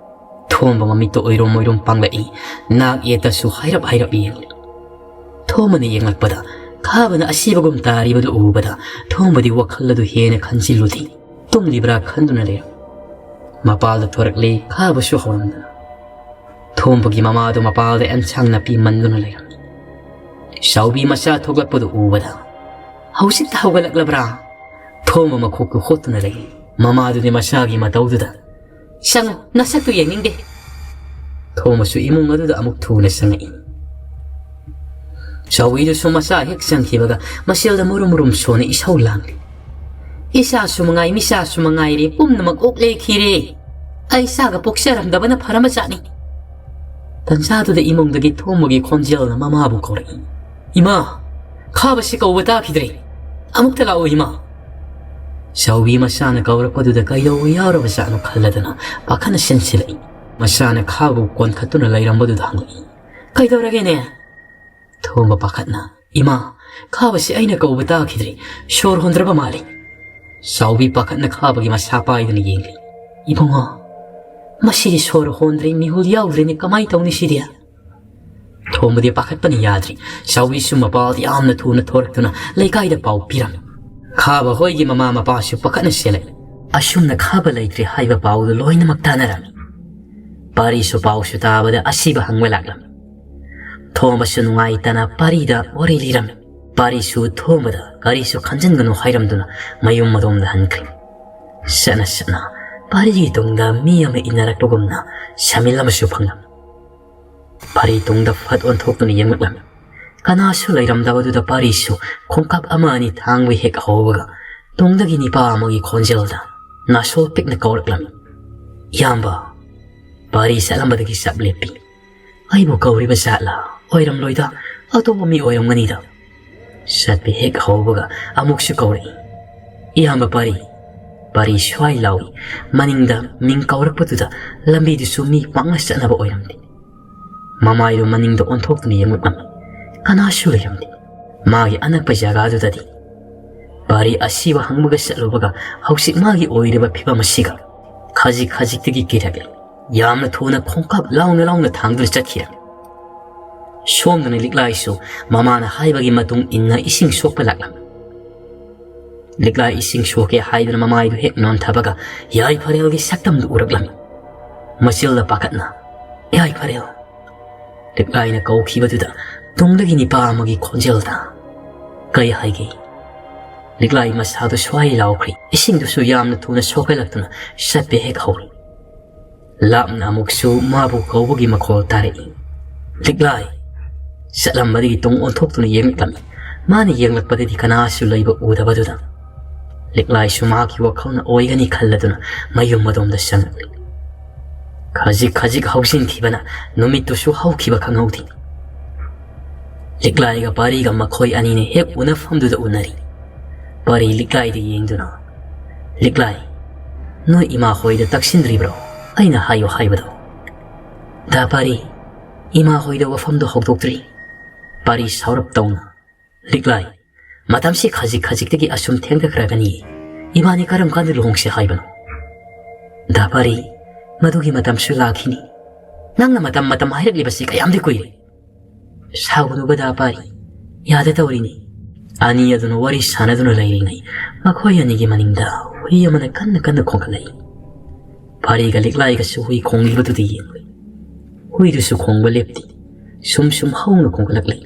ꯊꯣꯝꯕ ꯃꯃꯤꯠꯇ ꯑꯣꯏꯔꯨꯝ ꯑꯣꯏꯔꯨꯝ ꯄꯥꯡꯂꯛꯏ꯫ ꯅꯥꯛ ꯌꯦꯠꯇꯁꯨ ꯍꯥꯏꯔꯞ ꯍꯥꯏꯔꯞ ꯌꯦꯡꯂꯤ꯫ ꯊꯣꯝꯕꯅ ꯌꯦꯡꯂꯛꯄꯗ ꯈꯥꯕꯅ ꯑꯁꯤꯕꯒꯨꯝ ꯇꯥꯔꯤꯕꯗꯨ ꯎꯕꯗ ꯊꯣꯝꯕꯗꯤ ꯋꯥꯈꯜ ꯑꯗꯨ ꯍꯦꯟꯅ ꯈꯟꯖꯤꯜꯂꯨꯗꯦ꯫ ꯇꯨꯝꯂꯤꯕ꯭ꯔꯥ ꯈꯟꯗꯨꯅ ꯂꯩꯔꯝꯃꯤ꯫ ꯃꯄꯥꯜꯗ ꯊꯣꯔꯛꯂꯦ ꯈꯥꯕꯁꯨ ꯍꯧꯔꯝꯗꯅ꯫ ꯊꯣꯝꯕꯒꯤ ꯃꯃꯥꯗꯨ ꯃꯄꯥꯜꯗ ꯑꯦꯟꯁꯥꯡ ꯅꯥꯄꯤ ꯃꯟꯗꯨꯅ ꯂꯩꯔꯝꯃꯤ꯫ ꯆꯥꯎꯕꯤ ꯃꯆꯥ ꯊꯣꯛꯂꯛꯄꯗꯨ ꯎꯕꯗ, "ꯍꯧꯖꯤꯛꯇ ꯍꯧꯒꯠꯂꯛꯂꯕ꯭ꯔꯥ?" ꯊꯣꯝꯕ ꯃꯈꯣꯛꯇꯨ ꯍꯣꯠꯇꯨꯅ ꯂꯩ꯫ ꯃꯃꯥꯗꯨꯗꯤ ꯃꯆꯥꯒꯤ ꯃꯇꯧꯗꯨꯗ, "ꯆꯪꯉꯨ, ꯅꯁꯛꯇꯨ ꯌꯦꯡꯅꯤꯡꯗꯦ"꯫ ꯊꯣꯝꯕꯁꯨ ꯏꯃꯨꯡ ꯑꯗꯨꯗ ꯑꯃꯨꯛ ꯊꯨꯅ ꯆꯪꯉꯛꯏ꯫ ꯆꯥꯎꯕꯤꯗꯨꯁꯨ ꯃꯆꯥ ꯍꯦꯛ ꯆꯪꯈꯤꯕꯒ ꯃꯆꯦꯜꯗ ꯃꯨꯔꯨꯝ ꯃꯨꯔꯨꯝ ꯁꯣꯟꯅ ꯏꯁꯧ ꯂꯥꯡꯂꯤ꯫ "ꯏꯆꯥꯁꯨ ꯃꯉꯥꯏ, ꯃꯤꯆꯥꯁꯨ ꯃꯉꯥꯏꯔꯦ, ꯄꯨꯝꯅꯃꯛ ꯑꯣꯛ ꯂꯩꯈꯤꯔꯦ꯫ ꯑꯩ ꯏꯆꯥꯒ ꯄꯣꯛꯆꯔꯝꯗꯕꯅ ꯐꯔꯝꯕꯖꯥꯠꯅꯤ"꯫ ꯇꯟꯖꯥꯗꯨꯗ ꯏꯃꯨꯡꯗꯒꯤ ꯊꯣꯝꯕꯒꯤ ꯈꯣꯟꯖꯦꯜꯅ ꯃꯃꯥꯕꯨ ꯀꯧꯔꯛꯏ꯫ "ꯏꯃꯥ, ꯈꯥꯕꯁꯤ ꯀꯧꯕ ꯇꯥꯈꯤꯗ꯭ꯔꯦ꯫ ꯑꯃꯨꯛꯇ ꯂꯥꯛꯎ ꯏꯃꯥ"꯫ ꯆꯥꯎꯕꯤ ꯃꯆꯥꯅ ꯀꯧꯔꯛꯄꯗꯨꯗ ꯀꯩꯗꯧꯕ ꯌꯥꯎꯔꯕꯖꯥꯠꯅꯣ ꯈꯜꯂꯗꯅ ꯄꯥꯈꯠꯅ ꯆꯦꯟꯁꯤꯜꯂꯛꯏ꯫ ꯃꯆꯥꯅ ꯈꯥꯕꯕꯨ ꯀꯣꯟꯈꯠꯇꯨꯅ ꯂꯩꯔꯝꯕꯗꯨꯗ ꯍꯪꯂꯛꯏ, "ꯀꯩꯗꯧꯔꯒꯦꯅꯦ?" ꯊꯣꯝꯕ ꯄꯥꯈꯠꯅ, "ꯏꯃꯥ, ꯈꯥꯕꯁꯤ ꯑꯩꯅ ꯀꯧꯕ ꯇꯥꯈꯤꯗ꯭ꯔꯦ, ꯁꯣꯔ ꯍꯣꯟꯗ꯭ꯔꯕ ꯃꯥꯜꯂꯤ"꯫ ꯆꯥꯎꯕꯤ ꯄꯥꯈꯠꯅ ꯈꯥꯕꯒꯤ ꯃꯁꯥ ꯄꯥꯏꯗꯨꯅ ꯌꯦꯡꯂꯤ꯫ "ꯏꯕꯨꯡꯉꯣ, ꯃꯁꯤꯗꯤ ꯁꯣꯔ ꯍꯣꯟꯗ꯭ꯔꯦ, ꯃꯤꯍꯨꯜ ꯌꯥꯎꯗ꯭ꯔꯦꯅꯦ, ꯀꯃꯥꯏ ꯇꯧꯅꯤ ꯁꯤꯗꯤ?" ꯊꯣꯝꯕꯗꯤ ꯄꯥꯈꯠꯄꯅ ꯌꯥꯗ꯭ꯔꯤ꯫ ꯆꯥꯎꯕꯤꯁꯨ ꯃꯄꯥꯜ ꯌꯥꯝꯅ ꯊꯨꯅ ꯊꯣꯔꯛꯇꯨꯅ ꯂꯩꯀꯥꯏꯗ ꯄꯥꯎ ꯄꯤꯔꯝꯃꯤ꯫ ꯈꯥꯕ ꯍꯣꯏꯒꯤ ꯃꯃꯥ ꯃꯄꯥꯁꯨ ꯄꯥꯈꯠꯅ ꯆꯦꯜꯂꯛꯏ꯫ ꯑꯁꯨꯝꯅ ꯈꯥꯕ ꯂꯩꯇ꯭ꯔꯦ ꯍꯥꯏꯕ ꯄꯥꯎꯗꯨ ꯂꯣꯏꯅꯃꯛ ꯇꯥꯅꯔꯝꯃꯤ꯫ ꯄꯥꯔꯤꯁꯨ ꯄꯥꯎꯁꯨ ꯇꯥꯕꯗ ꯑꯁꯤꯕ ꯍꯪꯕ ꯂꯥꯛꯂꯝꯃꯤ꯫ ꯊꯣꯝꯕꯁꯨ ꯅꯨꯡꯉꯥꯏꯇꯅ ꯄꯥꯔꯤꯗ ꯋꯥꯔꯤ ꯂꯤꯔꯝꯃꯤ꯫ ꯄꯥꯔꯤꯁꯨ ꯊꯣꯝꯕꯗ ꯀꯔꯤꯁꯨ ꯈꯟꯖꯤꯟꯒꯅꯨ ꯍꯥꯏꯔꯝꯗꯨꯅ ꯃꯌꯨꯝ ꯑꯗꯣꯝꯗ ꯍꯟꯈ꯭ꯔꯦ꯫ ꯁꯠꯅ ꯁꯠꯅ ꯄꯥꯔꯤꯒꯤ ꯇꯨꯡꯗ ꯃꯤ ꯑꯃ ꯏꯟꯅꯔꯛꯄꯒꯨꯝꯅ ꯁꯃꯤꯜ ꯑꯃꯁꯨ ꯐꯪꯂꯝꯃꯤ꯫ ꯄꯥꯔꯤ ꯇꯨꯡꯗ ꯐꯠ ꯑꯣꯟꯊꯣꯛꯇꯨꯅ ꯌꯦꯡꯂꯛꯂꯝꯃꯤ꯫ ꯀꯅꯥꯁꯨ ꯂꯩꯔꯝꯗꯕꯗꯨꯗ ꯄꯥꯔꯤꯁꯨ ꯈꯣꯡꯀꯥꯞ ꯑꯃ ꯑꯅꯤ ꯊꯥꯡꯕ ꯍꯦꯛ ꯍꯧꯕꯒ ꯇꯨꯡꯗꯒꯤ ꯅꯤꯄꯥ ꯑꯃꯒꯤ ꯈꯣꯟꯖꯦꯜꯗ ꯅꯥꯁꯣꯜ ꯄꯤꯛꯅ ꯀꯧꯔꯛꯂꯝꯃꯤ, "ꯏꯌꯥꯝꯕ!" ꯄꯥꯔꯤ ꯆꯠꯂꯝꯕꯗꯒꯤ ꯆꯞ ꯂꯦꯞꯄꯤ꯫ "ꯑꯩꯕꯨ ꯀꯧꯔꯤꯕ ꯖꯥꯠꯂꯥ? ꯑꯣꯏꯔꯝꯂꯣꯏꯗ, ꯑꯇꯣꯞꯄ ꯃꯤ ꯑꯣꯏꯔꯝꯒꯅꯤꯗ꯫" ꯆꯠꯄ ꯍꯦꯛ ꯍꯧꯕꯒ ꯑꯃꯨꯛꯁꯨ ꯀꯧꯔꯛꯏ, "ꯏꯌꯥꯝꯕ ꯄꯥꯔꯤ!" ꯄꯥꯔꯤ ꯁ꯭ꯋꯥꯏ ꯂꯥꯎꯏ꯫ ꯃꯅꯤꯡꯗ ꯃꯤꯡ ꯀꯧꯔꯛꯄꯗꯨꯗ ꯂꯝꯕꯤꯗꯨꯁꯨ ꯃꯤ ꯄꯥꯛꯅ ꯆꯠꯅꯕ ꯑꯣꯏꯔꯝꯗꯦ꯫ ꯃꯃꯥꯏꯗꯨ ꯃꯅꯤꯡꯗ ꯑꯣꯟꯊꯣꯛꯇꯨꯅ ꯌꯦꯡꯂꯛꯂꯝꯃꯤ꯫ ꯀꯅꯥꯁꯨ ꯂꯩꯔꯝꯗꯦ꯫ ꯃꯥꯒꯤ ꯑꯅꯛꯄ ꯖꯒꯥꯗꯨꯗꯗꯤ ꯄꯥꯔꯤ ꯑꯁꯤꯕ ꯍꯪꯕꯒ ꯆꯠꯂꯨꯕꯒ ꯍꯧꯖꯤꯛ ꯃꯥꯒꯤ ꯑꯣꯏꯔꯤꯕ ꯐꯤꯕꯝ ꯑꯁꯤꯒ ꯈꯖꯤꯛ ꯈꯖꯤꯛꯇꯒꯤ ꯀꯤꯔꯛꯂꯦ꯫ ꯌꯥꯝꯅ ꯊꯨꯅ ꯈꯣꯡꯀꯥꯞ ꯂꯥꯎꯅ ꯂꯥꯎꯅ ꯊꯥꯡꯗꯨꯅ ꯆꯠꯈꯤꯔꯝꯃꯤ꯫ ꯁꯣꯝꯗꯅ ꯂꯤꯛꯂꯥꯏꯁꯨ ꯃꯃꯥꯅ ꯍꯥꯏꯕꯒꯤ ꯃꯇꯨꯡ ꯏꯟꯅ ꯏꯁꯤꯡ ꯁꯣꯛꯄ ꯂꯥꯛꯂꯝꯃꯤ꯫ ꯂꯤꯛꯂꯥꯏ ꯏꯁꯤꯡ ꯁꯣꯛꯀꯦ ꯍꯥꯏꯗꯨꯅ ꯃꯃꯥꯏꯗꯨ ꯍꯦꯛ ꯅꯣꯟꯊꯕꯒ ꯌꯥꯏꯐꯔꯦꯜꯒꯤ ꯁꯛꯇꯝꯗꯨ ꯎꯔꯛꯂꯝꯃꯤ꯫ ꯃꯆꯤꯜꯗ ꯄꯥꯈꯠꯅ, "ꯌꯥꯏꯐꯔꯦꯜ!" ꯂꯤꯛꯂꯥꯏꯅ ꯀꯧꯈꯤꯕꯗꯨꯗ ꯇꯨꯡꯗꯒꯤ ꯅꯤꯄꯥ ꯑꯃꯒꯤ ꯈꯣꯟꯖꯦꯜꯗ, "ꯀꯩ ꯍꯥꯏꯒꯦ?" ꯂꯤꯛꯂꯥꯏ ꯃꯁꯥꯗꯨ ꯁ꯭ꯋꯥꯏ ꯂꯥꯎꯈ꯭ꯔꯤ꯫ ꯏꯁꯤꯡꯗꯨꯁꯨ ꯌꯥꯝꯅ ꯊꯨꯅ ꯁꯣꯛꯀꯠꯂꯛꯇꯨꯅ ꯆꯠꯄ ꯍꯦꯛ ꯍꯧꯔꯤ꯫ ꯂꯥꯞꯅ ꯑꯃꯨꯛꯁꯨ ꯃꯥꯕꯨ ꯀꯧꯕꯒꯤ ꯃꯈꯣꯜ ꯇꯥꯔꯛꯏ꯫ ꯂꯤꯛꯂꯥꯏ ꯆꯠꯂꯝꯕꯗꯒꯤ ꯇꯨꯡ ꯑꯣꯟꯊꯣꯛꯇꯨꯅ ꯌꯦꯡꯂꯛꯂꯝꯃꯤ꯫ ꯃꯥꯅ ꯌꯦꯡꯂꯛꯄꯗꯗꯤ ꯀꯅꯥꯁꯨ ꯂꯩꯕ ꯎꯗꯕꯗꯨꯗ ꯂꯤꯛꯂꯥꯏꯁꯨ ꯃꯍꯥꯛꯀꯤ ꯋꯥꯈꯜꯅ ꯑꯣꯏꯒꯅꯤ ꯈꯜꯂꯗꯨꯅ ꯃꯌꯨꯝ ꯑꯗꯣꯝꯗ ꯆꯪꯂꯛꯂꯤ꯫ ꯈꯖꯤꯛ ꯈꯖꯤꯛ ꯍꯧꯖꯤꯟꯈꯤꯕꯅ ꯅꯨꯃꯤꯠꯇꯨꯁꯨ ꯍꯧꯈꯤꯕ ꯈꯪꯍꯧꯗꯦ꯫ ꯂꯤꯛꯂꯥꯏꯒ ꯄꯥꯔꯤꯒ ꯃꯈꯣꯏ ꯑꯅꯤꯅ ꯍꯦꯛ ꯎꯅꯐꯝꯗꯨꯗ ꯎꯅꯔꯤ꯫ ꯄꯥꯔꯤ ꯂꯤꯛꯂꯥꯏꯗ ꯌꯦꯡꯗꯨꯅ, "ꯂꯤꯛꯂꯥꯏ, ꯅꯣꯏ ꯏꯃꯥ ꯍꯣꯏꯗ ꯇꯛꯁꯤꯟꯗ꯭ꯔꯤꯕ꯭ꯔꯣ ꯑꯩꯅ ꯍꯥꯏꯌꯣ ꯍꯥꯏꯕꯗꯣ?" "ꯗꯥ ꯄꯥꯔꯤ, ꯏꯃꯥ ꯍꯣꯏꯗ ꯋꯥꯐꯝꯗꯣ ꯍꯧꯗꯣꯛꯇ꯭ꯔꯤ꯫" ꯄꯥꯔꯤ ꯁꯥꯎꯔꯞ ꯇꯧꯅ, "ꯂꯤꯛꯂꯥꯏ, ꯃꯇꯝꯁꯤ ꯈꯖꯤꯛ ꯈꯖꯤꯛꯇꯒꯤ ꯑꯁꯨꯝ ꯊꯦꯡꯊꯈ꯭ꯔꯒꯅꯤ꯫ ꯏꯕꯥꯅꯤ ꯀꯔꯝ ꯀꯥꯟꯗ ꯂꯨꯍꯣꯡꯁꯦ ꯍꯥꯏꯕꯅꯣ?" "ꯗꯥ ꯄꯥꯔꯤ, ꯃꯗꯨꯒꯤ ꯃꯇꯝꯁꯨ ꯂꯥꯛꯈꯤꯅꯤ꯫ ꯅꯪꯅ ꯃꯇꯝ ꯃꯇꯝ ꯍꯥꯏꯔꯛꯂꯤꯕꯁꯤ ꯀꯌꯥꯝꯗꯤ ꯀꯨꯏꯔꯦ?" "ꯁꯥꯎꯒꯅꯨꯕ ꯗꯥ ꯄꯥꯔꯤ, ꯌꯥꯗ ꯇꯧꯔꯤꯅꯤ꯫" ꯑꯅꯤ ꯑꯗꯨꯅ ꯋꯥꯔꯤ ꯁꯥꯟꯅꯗꯨꯅ ꯂꯩꯔꯤꯉꯩ ꯃꯈꯣꯏ ꯑꯅꯤꯒꯤ ꯃꯅꯤꯡꯗ ꯍꯨꯏ ꯑꯃꯅ ꯀꯟꯅ ꯀꯟꯅ ꯈꯣꯡꯒꯠꯂꯛꯏ꯫ ꯄꯥꯔꯤꯒ ꯂꯤꯛꯂꯥꯏꯒꯁꯨ ꯍꯨꯏ ꯈꯣꯡꯂꯤꯕꯗꯨꯗ ꯌꯦꯡꯂꯤ꯫ ꯍꯨꯏꯗꯨꯁꯨ ꯈꯣꯡꯕ ꯂꯦꯞꯇꯦ꯫ ꯁꯨꯝ ꯁꯨꯝ ꯍꯧꯅ ꯈꯣꯡꯒꯠꯂꯛꯂꯤ꯫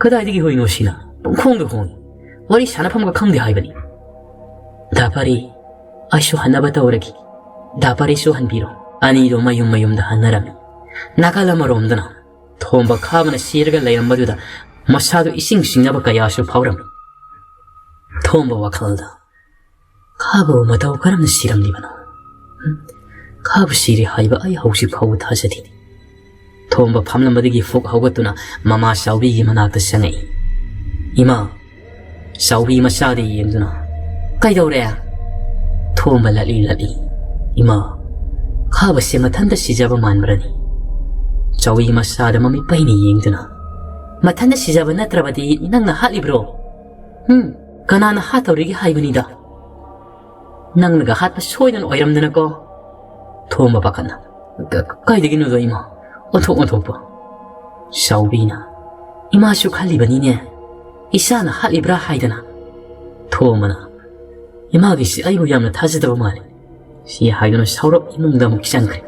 "ꯀꯗꯥꯏꯗꯒꯤ ꯍꯨꯏꯅꯣ ꯁꯤꯅ? ꯄꯨꯡꯈꯣꯡꯗ ꯈꯣꯡꯏ꯫ ꯋꯥꯔꯤ ꯁꯥꯟꯅꯐꯝꯒ ꯈꯪꯗꯦ ꯍꯥꯏꯕꯅꯤ꯫" "ꯗꯥ ꯄꯥꯔꯤ, ꯑꯩꯁꯨ ꯍꯟꯅꯕ ꯇꯧꯔꯒꯦ꯫ ꯗꯥ ꯄꯔꯤꯁꯨ ꯍꯟꯕꯤꯔꯣ꯫ ꯑꯅꯤꯗꯣ ꯃꯌꯨꯝ ꯃꯌꯨꯝꯗ ꯍꯟꯅꯔꯝꯃꯤ꯫ ꯅꯥꯀꯜ ꯑꯃꯔꯣꯝꯗꯅ ꯊꯣꯝꯕ ꯈꯥꯕꯅ ꯁꯤꯔꯒ ꯂꯩꯔꯝꯕꯗꯨꯗ ꯃꯁꯥꯗꯨ ꯏꯁꯤꯡ ꯁꯤꯡꯅꯕ ꯀꯌꯥꯁꯨ ꯐꯥꯎꯔꯝꯃꯤ꯫ ꯊꯣꯝꯕ ꯋꯥꯈꯜꯗ, "ꯈꯥꯕꯕꯨ ꯃꯇꯧ ꯀꯔꯝꯅ ꯁꯤꯔꯝꯂꯤꯕꯅꯣ? ꯎꯝ, ꯈꯥꯕ ꯁꯤꯔꯦ ꯍꯥꯏꯕ ꯑꯩ ꯍꯧꯖꯤꯛ ꯐꯥꯎꯕ ꯊꯥꯖꯗꯦ꯫" ꯊꯣꯝꯕ ꯐꯝꯂꯝꯕꯗꯒꯤ ꯐꯨꯛ ꯍꯧꯒꯠꯇꯨꯅ ꯃꯃꯥ ꯆꯥꯎꯕꯤꯒꯤ ꯃꯅꯥꯛꯇ ꯆꯪꯉꯛꯏ꯫ "ꯏꯃꯥ!" ꯆꯥꯎꯕꯤ ꯃꯆꯥꯗ ꯌꯦꯡꯗꯨꯅ, "ꯀꯩꯗꯧꯔꯦ?" ꯊꯣꯝꯕ ꯂꯠꯂꯤ ꯂꯠꯂꯤ, "ꯏꯃꯥ, ꯈꯥꯕꯁꯦ ꯃꯊꯟꯇ ꯁꯤꯖꯕ ꯃꯥꯟꯕ꯭ꯔꯅꯤ?" ꯆꯥꯎꯕꯤ ꯃꯆꯥꯗ ꯃꯃꯤꯠ ꯄꯩꯅ ꯌꯦꯡꯗꯨꯅ, "ꯃꯊꯟꯇ ꯁꯤꯖꯕ ꯅꯠꯇ꯭ꯔꯕꯗꯤ ꯅꯪꯅ ꯍꯥꯠꯂꯤꯕ꯭ꯔꯣ? ꯎꯝ, ꯀꯅꯥꯅ ꯍꯥꯠꯇꯧꯔꯤꯒꯦ ꯍꯥꯏꯕꯅꯤꯗ? ꯅꯪꯅꯒ ꯍꯥꯠꯄ ꯁꯣꯏꯗꯅ ꯑꯣꯏꯔꯝꯗꯅꯀꯣ?" ꯊꯣꯝꯕ ꯄꯥꯈꯠꯅ, "ꯀ-, ꯀꯥꯏꯗꯒꯤꯅꯣꯗ ꯏꯃꯥ? ꯑꯣꯟꯊꯣꯛ ꯑꯣꯟꯊꯣꯛꯄ!" ꯆꯥꯎꯕꯤꯅ, "ꯏꯃꯥꯁꯨ ꯈꯜꯂꯤꯕꯅꯤꯅꯦ, ꯏꯆꯥꯅ ꯍꯥꯠꯂꯤꯕ꯭ꯔꯥ ꯍꯥꯏꯗꯅ꯫" ꯊꯣꯝꯕꯅ, "ꯏꯃꯥꯒꯤꯁꯤ ꯑꯩꯕꯨ ꯌꯥꯝꯅ ꯊꯥꯖꯗꯕ ꯃꯥꯜꯂꯤ꯫" ꯁꯤ ꯍꯥꯏꯗꯨꯅ ꯁꯥꯎꯔꯞ ꯏꯃꯨꯡꯗ ꯑꯃꯨꯛ ꯆꯪꯈ꯭ꯔꯦ꯫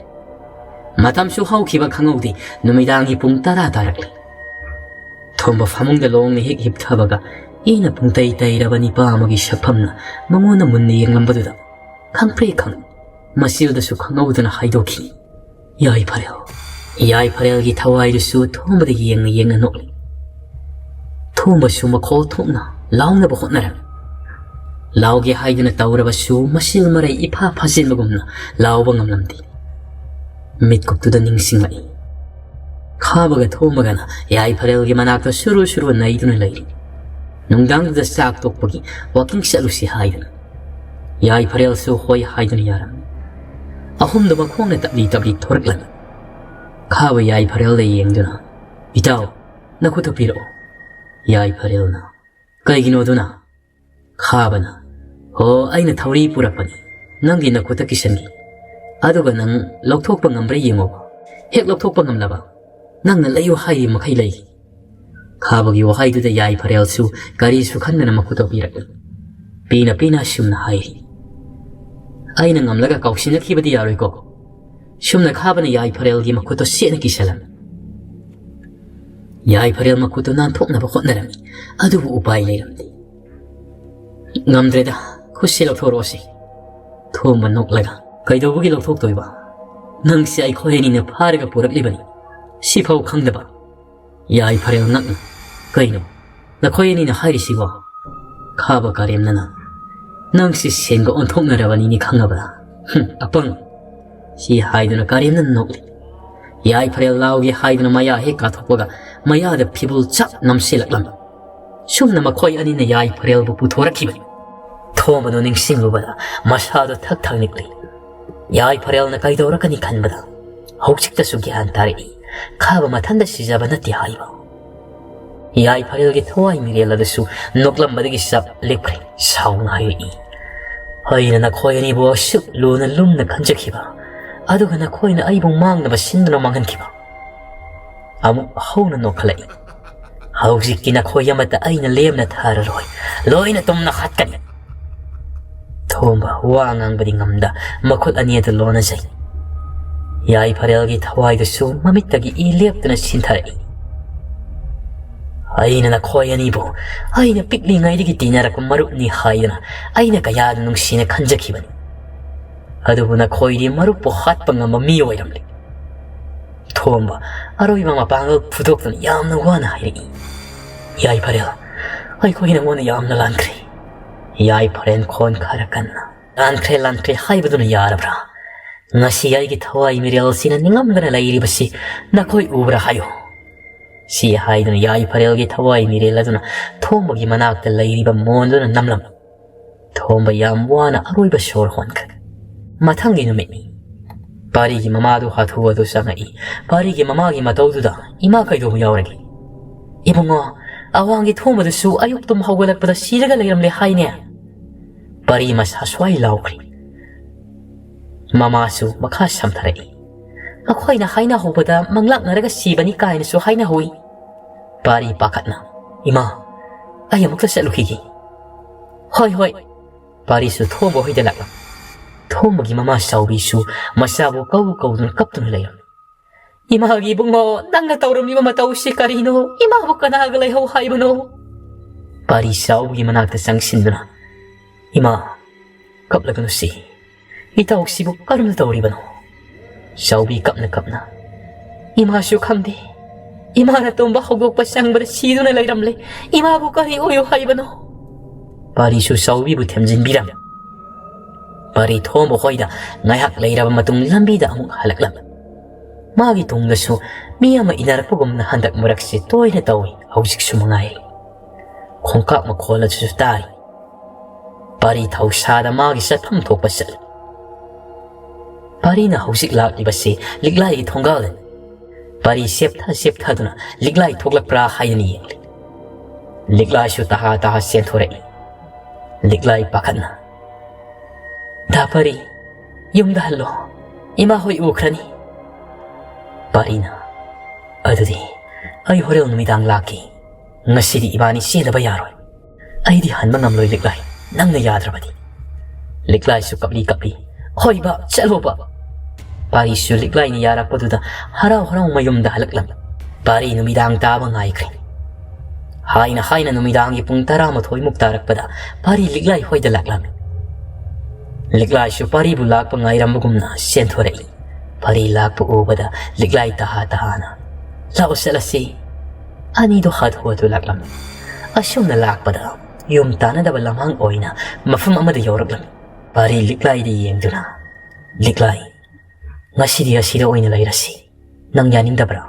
ꯃꯇꯝꯁꯨ ꯍꯧꯈꯤꯕ ꯈꯪꯍꯧꯗꯦ, ꯅꯨꯃꯤꯗꯥꯡꯒꯤ ꯄꯨꯡ ꯇꯔꯥ ꯇꯥꯔꯛꯂꯦ꯫ ꯊꯣꯝꯕ ꯐꯃꯨꯡꯗ ꯂꯣꯡꯅ ꯍꯦꯛ ꯍꯤꯞꯊꯕꯒ ꯏꯅ ꯄꯨꯡꯇꯩ ꯇꯩꯔꯕ ꯅꯤꯄꯥ ꯑꯃꯒꯤ ꯁꯛꯐꯝꯅ ꯃꯉꯣꯟꯗ ꯃꯨꯟꯅ ꯌꯦꯡꯂꯝꯕꯗꯨꯗ ꯈꯪꯄ꯭ꯔꯦꯛ ꯈꯪ, ꯃꯆꯤꯜꯗꯁꯨ ꯈꯪꯍꯧꯗꯅ ꯍꯥꯏꯗꯣꯛꯈꯤ, "ꯌꯥꯏꯐꯔꯦꯜ!" ꯌꯥꯏꯐꯔꯦꯜꯒꯤ ꯊꯋꯥꯏꯗꯨꯁꯨ ꯊꯣꯝꯕꯗ ꯌꯦꯡꯅ ꯌꯦꯡꯅ ꯅꯣꯛꯂꯤ꯫ ꯊꯣꯝꯕꯁꯨ ꯃꯈꯣꯜ ꯊꯣꯛꯅ ꯂꯥꯎꯅꯕ ꯍꯣꯠꯅꯔꯝꯃꯤ꯫ ꯂꯥꯎꯒꯦ ꯍꯥꯏꯗꯨꯅ ꯇꯧꯔꯕꯁꯨ ꯃꯆꯤꯜ ꯃꯔꯩ ꯏꯐꯥ ꯐꯥꯖꯤꯟꯕꯒꯨꯝꯅ ꯂꯥꯎꯕ ꯉꯝꯂꯝꯗꯦ꯫ ꯃꯤꯠꯀꯨꯞꯇꯨꯗ ꯅꯤꯡꯁꯤꯡꯂꯛꯏ꯫ ꯈꯥꯕꯒ ꯊꯣꯝꯕꯒꯅ ꯌꯥꯏꯐꯔꯦꯜꯒꯤ ꯃꯅꯥꯛꯇ ꯁꯨꯔꯨ ꯁꯨꯔꯨ ꯅꯩꯗꯨꯅ ꯂꯩꯔꯤ꯫ ꯅꯨꯡꯗꯥꯡꯗꯨꯗ ꯆꯥꯛ ꯇꯣꯛꯄꯒꯤ ꯋꯥꯀꯤꯡ ꯆꯠꯂꯨꯁꯤ ꯍꯥꯏꯗꯅ꯫ ꯌꯥꯏꯐꯔꯦꯜꯁꯨ ꯍꯣꯏ ꯍꯥꯏꯗꯨꯅ ꯌꯥꯔꯝꯃꯤ꯫ ꯑꯍꯨꯝꯗꯨ ꯃꯈꯣꯡꯅ ꯇꯞꯂꯤ ꯇꯞꯂꯤ ꯊꯣꯔꯛꯂꯝꯃꯤ꯫ ꯈꯥꯕ ꯌꯥꯏꯐꯔꯦꯜꯗ ꯌꯦꯡꯗꯨꯅ, "ꯏꯇꯥꯎ, ꯅꯈꯨꯠꯇꯨ ꯄꯤꯔꯛꯎ꯫" ꯌꯥꯏꯐꯔꯦꯜꯅ, "ꯀꯩꯒꯤꯅꯣ ꯑꯗꯨꯅ?" ꯈꯥꯕꯅ, "ꯍꯣ, ꯑꯩꯅ ꯊꯧꯔꯤ ꯄꯨꯔꯛꯄꯅꯤ, ꯅꯪꯒꯤ ꯅꯈꯨꯠꯇ ꯀꯤꯁꯟꯒꯦ꯫ ꯑꯗꯨꯒ ꯅꯪ ꯂꯧꯊꯣꯛꯄ ꯉꯝꯕ꯭ꯔꯥ ꯌꯦꯡꯉꯣ꯫ ꯍꯦꯛ ꯂꯧꯊꯣꯛꯄ ꯉꯝꯂꯕ, ꯅꯪꯅ ꯂꯩꯌꯨ ꯍꯥꯏꯔꯤ ꯃꯈꯩ ꯂꯩ꯫" ꯈꯥꯕꯒꯤ ꯋꯥꯍꯩꯗꯨꯗ ꯌꯥꯏꯐꯔꯦꯜꯁꯨ ꯀꯔꯤꯁꯨ ꯈꯟꯗꯅ ꯃꯈꯨꯠꯇꯣ ꯄꯤꯔꯛꯂꯤ꯫ ꯄꯤꯅ ꯄꯤꯅ ꯑꯁꯨꯝꯅ ꯍꯥꯏꯔꯤ, "ꯑꯩꯅ ꯉꯝꯂꯒ ꯀꯥꯎꯁꯤꯟꯅꯈꯤꯕꯗꯤ ꯌꯥꯔꯣꯏꯀꯣ꯫" ꯁꯨꯝꯅ ꯈꯥꯕꯅ ꯌꯥꯏꯐꯔꯦꯜꯒꯤ ꯃꯈꯨꯠꯇꯣ ꯁꯦꯠꯅ ꯀꯤꯁꯜꯂꯝꯃꯤ꯫ ꯌꯥꯏꯐꯔꯦꯜ ꯃꯈꯨꯠꯇꯨ ꯅꯥꯟꯊꯣꯛꯅꯕ ꯍꯣꯠꯅꯔꯝꯃꯤ, ꯑꯗꯨꯕꯨ ꯎꯄꯥꯏ ꯂꯩꯔꯝꯗꯦ꯫ "ꯉꯝꯗ꯭ꯔꯦꯗ, ꯈꯨꯠꯁꯤ ꯂꯧꯊꯣꯔꯛꯑꯣꯁꯤ꯫" ꯊꯣꯝꯕ ꯅꯣꯛꯂꯒ, "ꯀꯩꯗꯧꯕꯒꯤ ꯂꯧꯊꯣꯛꯇꯣꯏꯕ? ꯅꯪꯁꯦ ꯑꯩꯈꯣꯏ ꯑꯅꯤꯅ ꯐꯥꯔꯒ ꯄꯨꯔꯛꯂꯤꯕꯅꯤ, ꯁꯤꯐꯥꯎ ꯈꯪꯗꯕ?" ꯌꯥꯏꯐꯔꯦꯜ ꯉꯛꯅ, "ꯀꯩꯅꯣ ꯅꯈꯣꯏ ꯑꯅꯤꯅ ꯍꯥꯏꯔꯤꯁꯤꯕꯣ?" ꯈꯥꯕ ꯀꯥꯔꯦꯝꯅꯅ, "ꯅꯪꯁꯤ ꯁꯦꯟꯒ ꯑꯣꯟꯊꯣꯛꯅꯔꯕꯅꯤꯅꯦ, ꯈꯪꯉꯕ꯭ꯔꯥ? ꯍꯨꯝ, ꯑꯄꯪ!" ꯁꯤ ꯍꯥꯏꯗꯨꯅ ꯀꯥꯔꯦꯝꯅ ꯅꯣꯛꯂꯤ꯫ ꯌꯥꯏꯐꯔꯦꯜ ꯂꯥꯎꯒꯦ ꯍꯥꯏꯗꯨꯅ ꯃꯌꯥ ꯍꯦꯛ ꯀꯥꯊꯣꯛꯄꯒ ꯃꯌꯥꯗ ꯐꯤꯕꯨꯜ ꯆꯞ ꯅꯝꯁꯤꯜꯂꯛꯂꯝꯃꯤ꯫ ꯁꯨꯝꯅ ꯃꯈꯣꯏ ꯑꯅꯤꯅ ꯌꯥꯏꯐꯔꯦꯜꯕꯨ ꯄꯨꯊꯣꯔꯛꯈꯤꯕꯅꯤ꯫ ꯊꯣꯝꯕꯗꯨ ꯅꯤꯡꯁꯤꯡꯂꯨꯕꯗ ꯃꯁꯥꯗꯨ ꯊꯛ ꯊꯛ ꯅꯤꯛꯂꯤ꯫ ꯌꯥꯏꯐꯔꯦꯜꯅ ꯀꯩꯗꯧꯔꯛꯀꯅꯤ ꯈꯟꯕꯗ ꯍꯧꯖꯤꯛꯇꯁꯨ ꯒ꯭ꯌꯥꯟ ꯇꯥꯔꯛꯏ꯫ ꯈꯥꯕ ꯃꯊꯟꯇ ꯁꯤꯖꯕ ꯅꯠꯇꯦ ꯍꯥꯏꯕ꯫ ꯌꯥꯏꯐꯔꯦꯜꯒꯤ ꯊꯋꯥꯏ ꯃꯤꯔꯦꯜ ꯑꯗꯨꯁꯨ ꯅꯣꯛꯂꯝꯕꯗꯒꯤ ꯆꯞ ꯂꯦꯞꯈ꯭ꯔꯦ꯫ ꯁꯥꯎꯅ ꯍꯥꯏꯔꯛꯏ, "ꯑꯩꯅ ꯅꯈꯣꯏ ꯑꯅꯤꯕꯨ ꯑꯁꯨꯛ ꯂꯨꯅ ꯂꯨꯝꯅ ꯈꯟꯖꯈꯤꯕ, ꯑꯗꯨꯒ ꯅꯈꯣꯏꯅ ꯑꯩꯕꯨ ꯃꯥꯡꯅꯕ ꯁꯤꯟꯗꯨꯅ ꯃꯥꯡꯍꯟꯈꯤꯕ꯫ ꯑꯃꯨꯛ ꯍꯧꯅ ꯅꯣꯛꯈꯠꯂꯛꯏ꯫ ꯍꯧꯖꯤꯛꯇꯤ ꯅꯈꯣꯏ ꯑꯃꯠꯇ ꯑꯩꯅ ꯂꯦꯝꯅ ꯊꯥꯔꯔꯣꯏ, ꯂꯣꯏꯅ ꯇꯨꯝꯅ ꯍꯥꯠꯀꯅꯤ꯫" ꯊꯣꯝꯕ ꯋꯥ ꯉꯥꯡꯕꯗꯤ ꯉꯝꯗ ꯃꯈꯨꯠ ꯑꯅꯤ ꯑꯗꯨ ꯂꯣꯟꯅꯖꯩ꯫ ꯌꯥꯏꯐꯔꯦꯜꯒꯤ ꯊꯋꯥꯏꯗꯨꯁꯨ ꯃꯃꯤꯠꯇꯒꯤ ꯏ ꯂꯦꯞꯇꯅ ꯁꯤꯟꯊꯔꯛꯏ꯫ "ꯑꯩꯅ ꯅꯈꯣꯏ ꯑꯅꯤꯕꯨ ꯑꯩꯅ ꯄꯤꯛꯂꯤꯉꯩꯗꯒꯤ ꯇꯤꯟꯅꯔꯛꯄ ꯃꯔꯨꯞꯅꯤ ꯍꯥꯏꯗꯅ ꯑꯩꯅ ꯀꯌꯥꯗ ꯅꯨꯡꯁꯤꯅ ꯈꯟꯖꯈꯤꯕꯅꯤ꯫ ꯑꯗꯨꯕꯨ ꯅꯈꯣꯏꯗꯤ ꯃꯔꯨꯞꯄꯨ ꯍꯥꯠꯄ ꯉꯝꯕ ꯃꯤ ꯑꯣꯏꯔꯝꯂꯦ꯫" ꯊꯣꯝꯕ ꯑꯔꯣꯏꯕ ꯃꯄꯥꯡꯒꯜ ꯐꯨꯗꯣꯛꯇꯨꯅ ꯌꯥꯝꯅ ꯋꯥꯅ ꯍꯥꯏꯔꯛꯏ꯫ "ꯌꯥꯏꯐꯔꯦꯜ, ꯑꯩꯈꯣꯏ ꯅꯉꯣꯟꯗ ꯌꯥꯝꯅ ꯂꯥꯟꯈ꯭ꯔꯦ꯫" ꯌꯥꯏꯐꯔꯦꯜ ꯈꯣꯟ ꯈꯔ ꯀꯟꯅ, "ꯂꯥꯟꯈ꯭ꯔꯦ, ꯂꯥꯟꯈ꯭ꯔꯦ ꯍꯥꯏꯕꯗꯨꯅ ꯌꯥꯔꯕ꯭ꯔꯥ? ꯉꯁꯤ ꯑꯩꯒꯤ ꯊꯋꯥꯏ ꯃꯤꯔꯦꯜꯁꯤꯅ ꯅꯤꯡꯉꯝꯗꯅ ꯂꯩꯔꯤꯕꯁꯤ ꯅꯈꯣꯏ ꯎꯕ꯭ꯔꯥ ꯍꯥꯏꯌꯨ꯫" ꯁꯤ ꯍꯥꯏꯗꯨꯅ ꯌꯥꯏꯐꯔꯦꯜꯒꯤ ꯊꯋꯥꯏ ꯃꯤꯔꯦꯜ ꯑꯗꯨꯅ ꯊꯣꯝꯕꯒꯤ ꯃꯅꯥꯛꯇ ꯂꯩꯔꯤꯕ ꯃꯣꯟꯗꯨꯅ ꯅꯝꯂꯝꯃꯤ꯫ ꯊꯣꯝꯕ ꯌꯥꯝ ꯋꯥꯅ ꯑꯔꯣꯏꯕ ꯁꯣꯔ ꯍꯣꯟꯈ꯭ꯔꯦ꯫ ꯃꯊꯪꯒꯤ ꯅꯨꯃꯤꯠꯅꯤ꯫ ꯄꯥꯔꯤꯒꯤ ꯃꯃꯥꯗꯨ ꯍꯥꯊꯨ ꯍꯥꯊꯨ ꯆꯪꯉꯛꯏ꯫ ꯄꯥꯔꯤꯒꯤ ꯃꯃꯥꯒꯤ ꯃꯇꯧꯗꯨꯗ ꯏꯃꯥ ꯀꯩꯗꯧꯕ ꯌꯥꯎꯔꯒꯦ? "ꯏꯕꯨꯡꯉꯣ, ꯑꯋꯥꯡꯒꯤ ꯊꯣꯝꯕꯗꯨꯁꯨ ꯑꯌꯨꯛ ꯇꯨꯝ ꯍꯧꯒꯠꯂꯛꯄꯗ ꯁꯤꯔꯒ ꯂꯩꯔꯝꯂꯦ ꯍꯥꯏꯅꯦ꯫" ꯄꯥꯔꯤ ꯃꯁꯥ ꯁ꯭ꯋꯥꯏ ꯂꯥꯎꯈ꯭ꯔꯦ꯫ ꯃꯃꯥꯁꯨ ꯃꯈꯥ ꯁꯝꯊꯔꯛꯏ꯫ "ꯃꯈꯣꯏꯅ ꯍꯥꯏꯅꯍꯧꯕꯗ ꯃꯪꯂꯥꯛꯅꯔꯒ ꯁꯤꯕꯅꯤ ꯀꯥꯏꯅꯁꯨ ꯍꯥꯏꯅꯍꯧꯏ꯫" ꯄꯥꯔꯤ ꯄꯥꯈꯠꯅ, "ꯏꯃꯥ, ꯑꯩ ꯑꯃꯨꯛꯇ ꯆꯠꯂꯨꯈꯤꯒꯦ꯫" "ꯍꯣꯏ, ꯍꯣꯏ꯫" ꯄꯥꯔꯤꯁꯨ ꯊꯣꯝꯕ ꯍꯣꯏꯗ ꯂꯥꯛꯂꯝꯃꯤ꯫ ꯊꯣꯝꯕꯒꯤ ꯃꯃꯥ ꯆꯥꯎꯕꯤꯁꯨ ꯃꯆꯥꯕꯨ ꯀꯧ ꯀꯧꯗꯨꯅ ꯀꯞꯇꯨꯅ ꯂꯩꯔꯝꯃꯤ꯫ "ꯏꯃꯥꯒꯤ ꯏꯕꯨꯡꯉꯣ, ꯅꯪꯅ ꯇꯧꯔꯝꯂꯤꯕ ꯃꯇꯧꯁꯤ ꯀꯔꯤꯅꯣ? ꯏꯃꯥꯕꯨ ꯀꯅꯥꯒ ꯂꯩꯍꯧ ꯍꯥꯏꯕꯅꯣ?" ꯄꯥꯔꯤ ꯆꯥꯎꯕꯒꯤ ꯃꯅꯥꯛꯇ ꯆꯪꯁꯤꯟꯗꯨꯅ, "ꯏꯃꯥ, ꯀꯞꯂꯒꯅꯨꯁꯤ꯫ "ꯏꯇꯥꯎꯁꯤꯕꯨ ꯀꯔꯝꯅ ꯇꯧꯔꯤꯕꯅꯣ?" ꯆꯥꯎꯕꯤ ꯀꯞꯅ ꯀꯞꯅ, "ꯏꯃꯥꯁꯨ ꯈꯪꯗꯦ꯫ ꯏꯃꯥꯅ ꯇꯨꯝꯕ ꯍꯧꯗꯣꯛꯄ ꯆꯪꯕꯗ ꯁꯤꯗꯨꯅ ꯂꯩꯔꯝꯂꯦ꯫ ꯏꯃꯥꯕꯨ ꯀꯔꯤ ꯑꯣꯏꯌꯨ ꯍꯥꯏꯕꯅꯣ?" ꯄꯥꯔꯤꯁꯨ ꯆꯥꯎꯕꯤꯕꯨ ꯊꯦꯝꯖꯤꯟꯕꯤꯔꯝꯃꯤ꯫ ꯄꯥꯔꯤ ꯊꯣꯝꯕ ꯍꯣꯏꯗ ꯉꯥꯏꯍꯥꯛ ꯂꯩꯔꯕ ꯃꯇꯨꯡ ꯂꯝꯕꯤꯗ ꯑꯃꯨꯛ ꯍꯜꯂꯛꯂꯝꯃꯤ꯫ ꯃꯥꯒꯤ ꯇꯨꯡꯗꯁꯨ ꯃꯤ ꯑꯃ ꯏꯟꯅꯔꯛꯄꯒꯨꯝꯅ ꯍꯟꯗꯛ ꯃꯔꯛꯁꯤ ꯇꯣꯏꯅ ꯇꯧꯏ, ꯍꯧꯖꯤꯛꯁꯨ ꯃꯉꯥꯏꯔꯦ꯫ ꯈꯣꯡꯀꯥꯞ ꯃꯈꯣꯜ ꯑꯗꯨꯁꯨ ꯇꯥꯔꯤ꯫ ꯄꯥꯔꯤ ꯊꯧꯁꯥꯗ ꯃꯥꯒꯤ ꯆꯠꯐꯝ ꯊꯣꯛꯄ ꯆꯠꯂꯤ꯫ ꯄꯥꯔꯤꯅ ꯍꯧꯖꯤꯛ ꯂꯥꯛꯂꯤꯕꯁꯤ ꯂꯤꯛꯂꯥꯏꯒꯤ ꯊꯣꯡꯒꯥꯜꯗꯅꯤ꯫ ꯄꯥꯔꯤ ꯆꯦꯞꯊ ꯆꯦꯞꯊꯗꯨꯅ ꯂꯤꯛꯂꯥꯏ ꯊꯣꯛꯂꯛꯄ꯭ꯔꯥ ꯍꯥꯏꯗꯅ ꯌꯦꯡꯂꯤ꯫ ꯂꯤꯛꯂꯥꯏꯁꯨ ꯇꯍꯥ ꯇꯍꯥ ꯆꯦꯟꯊꯣꯔꯛꯏ꯫ ꯂꯤꯛꯂꯥꯏ ꯄꯥꯈꯠꯅ, "ꯗꯥ ꯄꯥꯔꯤ, ꯌꯨꯝꯗ ꯍꯜꯂꯣ, ꯏꯃꯥ ꯍꯣꯏ ꯎꯈ꯭ꯔꯅꯤ꯫" ꯄꯥꯔꯤꯅ, "ꯑꯗꯨꯗꯤ ꯑꯩ ꯍꯣꯔꯦꯟ ꯅꯨꯃꯤꯗꯥꯡ ꯂꯥꯛꯀꯦ꯫ ꯉꯁꯤꯗꯤ ꯏꯕꯥꯅꯤ ꯆꯦꯟꯗꯕ ꯌꯥꯔꯣꯏ꯫ ꯑꯩꯗꯤ ꯍꯟꯕ ꯉꯝꯂꯣꯏ ꯂꯤꯛꯂꯥꯏ, ꯅꯪꯅ ꯌꯥꯗ꯭ꯔꯕꯗꯤ꯫" ꯂꯤꯛꯂꯥꯏꯁꯨ ꯀꯞꯂꯤ ꯀꯞꯂꯤ, "ꯍꯣꯏ ꯕꯥ, ꯆꯠꯂꯣ ꯕꯥ꯫" ꯄꯥꯔꯤꯁꯨ ꯂꯤꯛꯂꯥꯏꯅ ꯌꯥꯔꯛꯄꯗꯨꯗ ꯍꯔꯥꯎ ꯍꯔꯥꯎ ꯃꯌꯨꯝꯗ ꯍꯜꯂꯛꯂꯝꯃꯤ꯫ ꯄꯥꯔꯤ ꯅꯨꯃꯤꯗꯥꯡ ꯇꯥꯕ ꯉꯥꯏꯈ꯭ꯔꯦ꯫ ꯍꯥꯏꯅ ꯍꯥꯏꯅ ꯅꯨꯃꯤꯗꯥꯡꯒꯤ ꯄꯨꯡ ꯇꯔꯥꯃꯥꯊꯣꯏꯃꯨꯛ ꯇꯥꯔꯛꯄꯗ ꯄꯥꯔꯤ ꯂꯤꯛꯂꯥꯏ ꯍꯣꯏꯗ ꯂꯥꯛꯂꯝꯃꯤ꯫ ꯂꯤꯛꯂꯥꯏꯁꯨ ꯄꯥꯔꯤꯕꯨ ꯂꯥꯛꯄ ꯉꯥꯏꯔꯝꯕꯒꯨꯝꯅ ꯆꯦꯟꯊꯣꯔꯛꯏ꯫ ꯄꯥꯔꯤ ꯂꯥꯛꯄ ꯎꯕꯗ ꯂꯤꯛꯂꯥꯏ ꯇꯍꯥ ꯇꯍꯥꯅ, "ꯂꯥꯛꯑꯣ ꯆꯠꯂꯁꯤ꯫" ꯑꯅꯤꯗꯣ ꯍꯥꯊꯨ ꯍꯥꯊꯨ ꯂꯥꯛꯂꯝꯃꯤ꯫ ꯑꯁꯨꯝꯅ ꯂꯥꯛꯄꯗ ꯌꯨꯝ ꯇꯥꯟꯅꯗꯕ ꯂꯝꯍꯥꯡ ꯑꯣꯏꯅ ꯃꯐꯝ ꯑꯃꯗ ꯌꯧꯔꯛꯂꯝꯃꯤ꯫ ꯄꯥꯔꯤ ꯂꯤꯛꯂꯥꯏꯗ ꯌꯦꯡꯗꯨꯅ, "ꯂꯤꯛꯂꯥꯏ, ꯉꯁꯤꯗꯤ ꯑꯁꯤꯗ ꯑꯣꯏꯅ ꯂꯩꯔꯁꯤ꯫ ꯅꯪ ꯌꯥꯅꯤꯡꯗꯕ꯭ꯔꯥ?"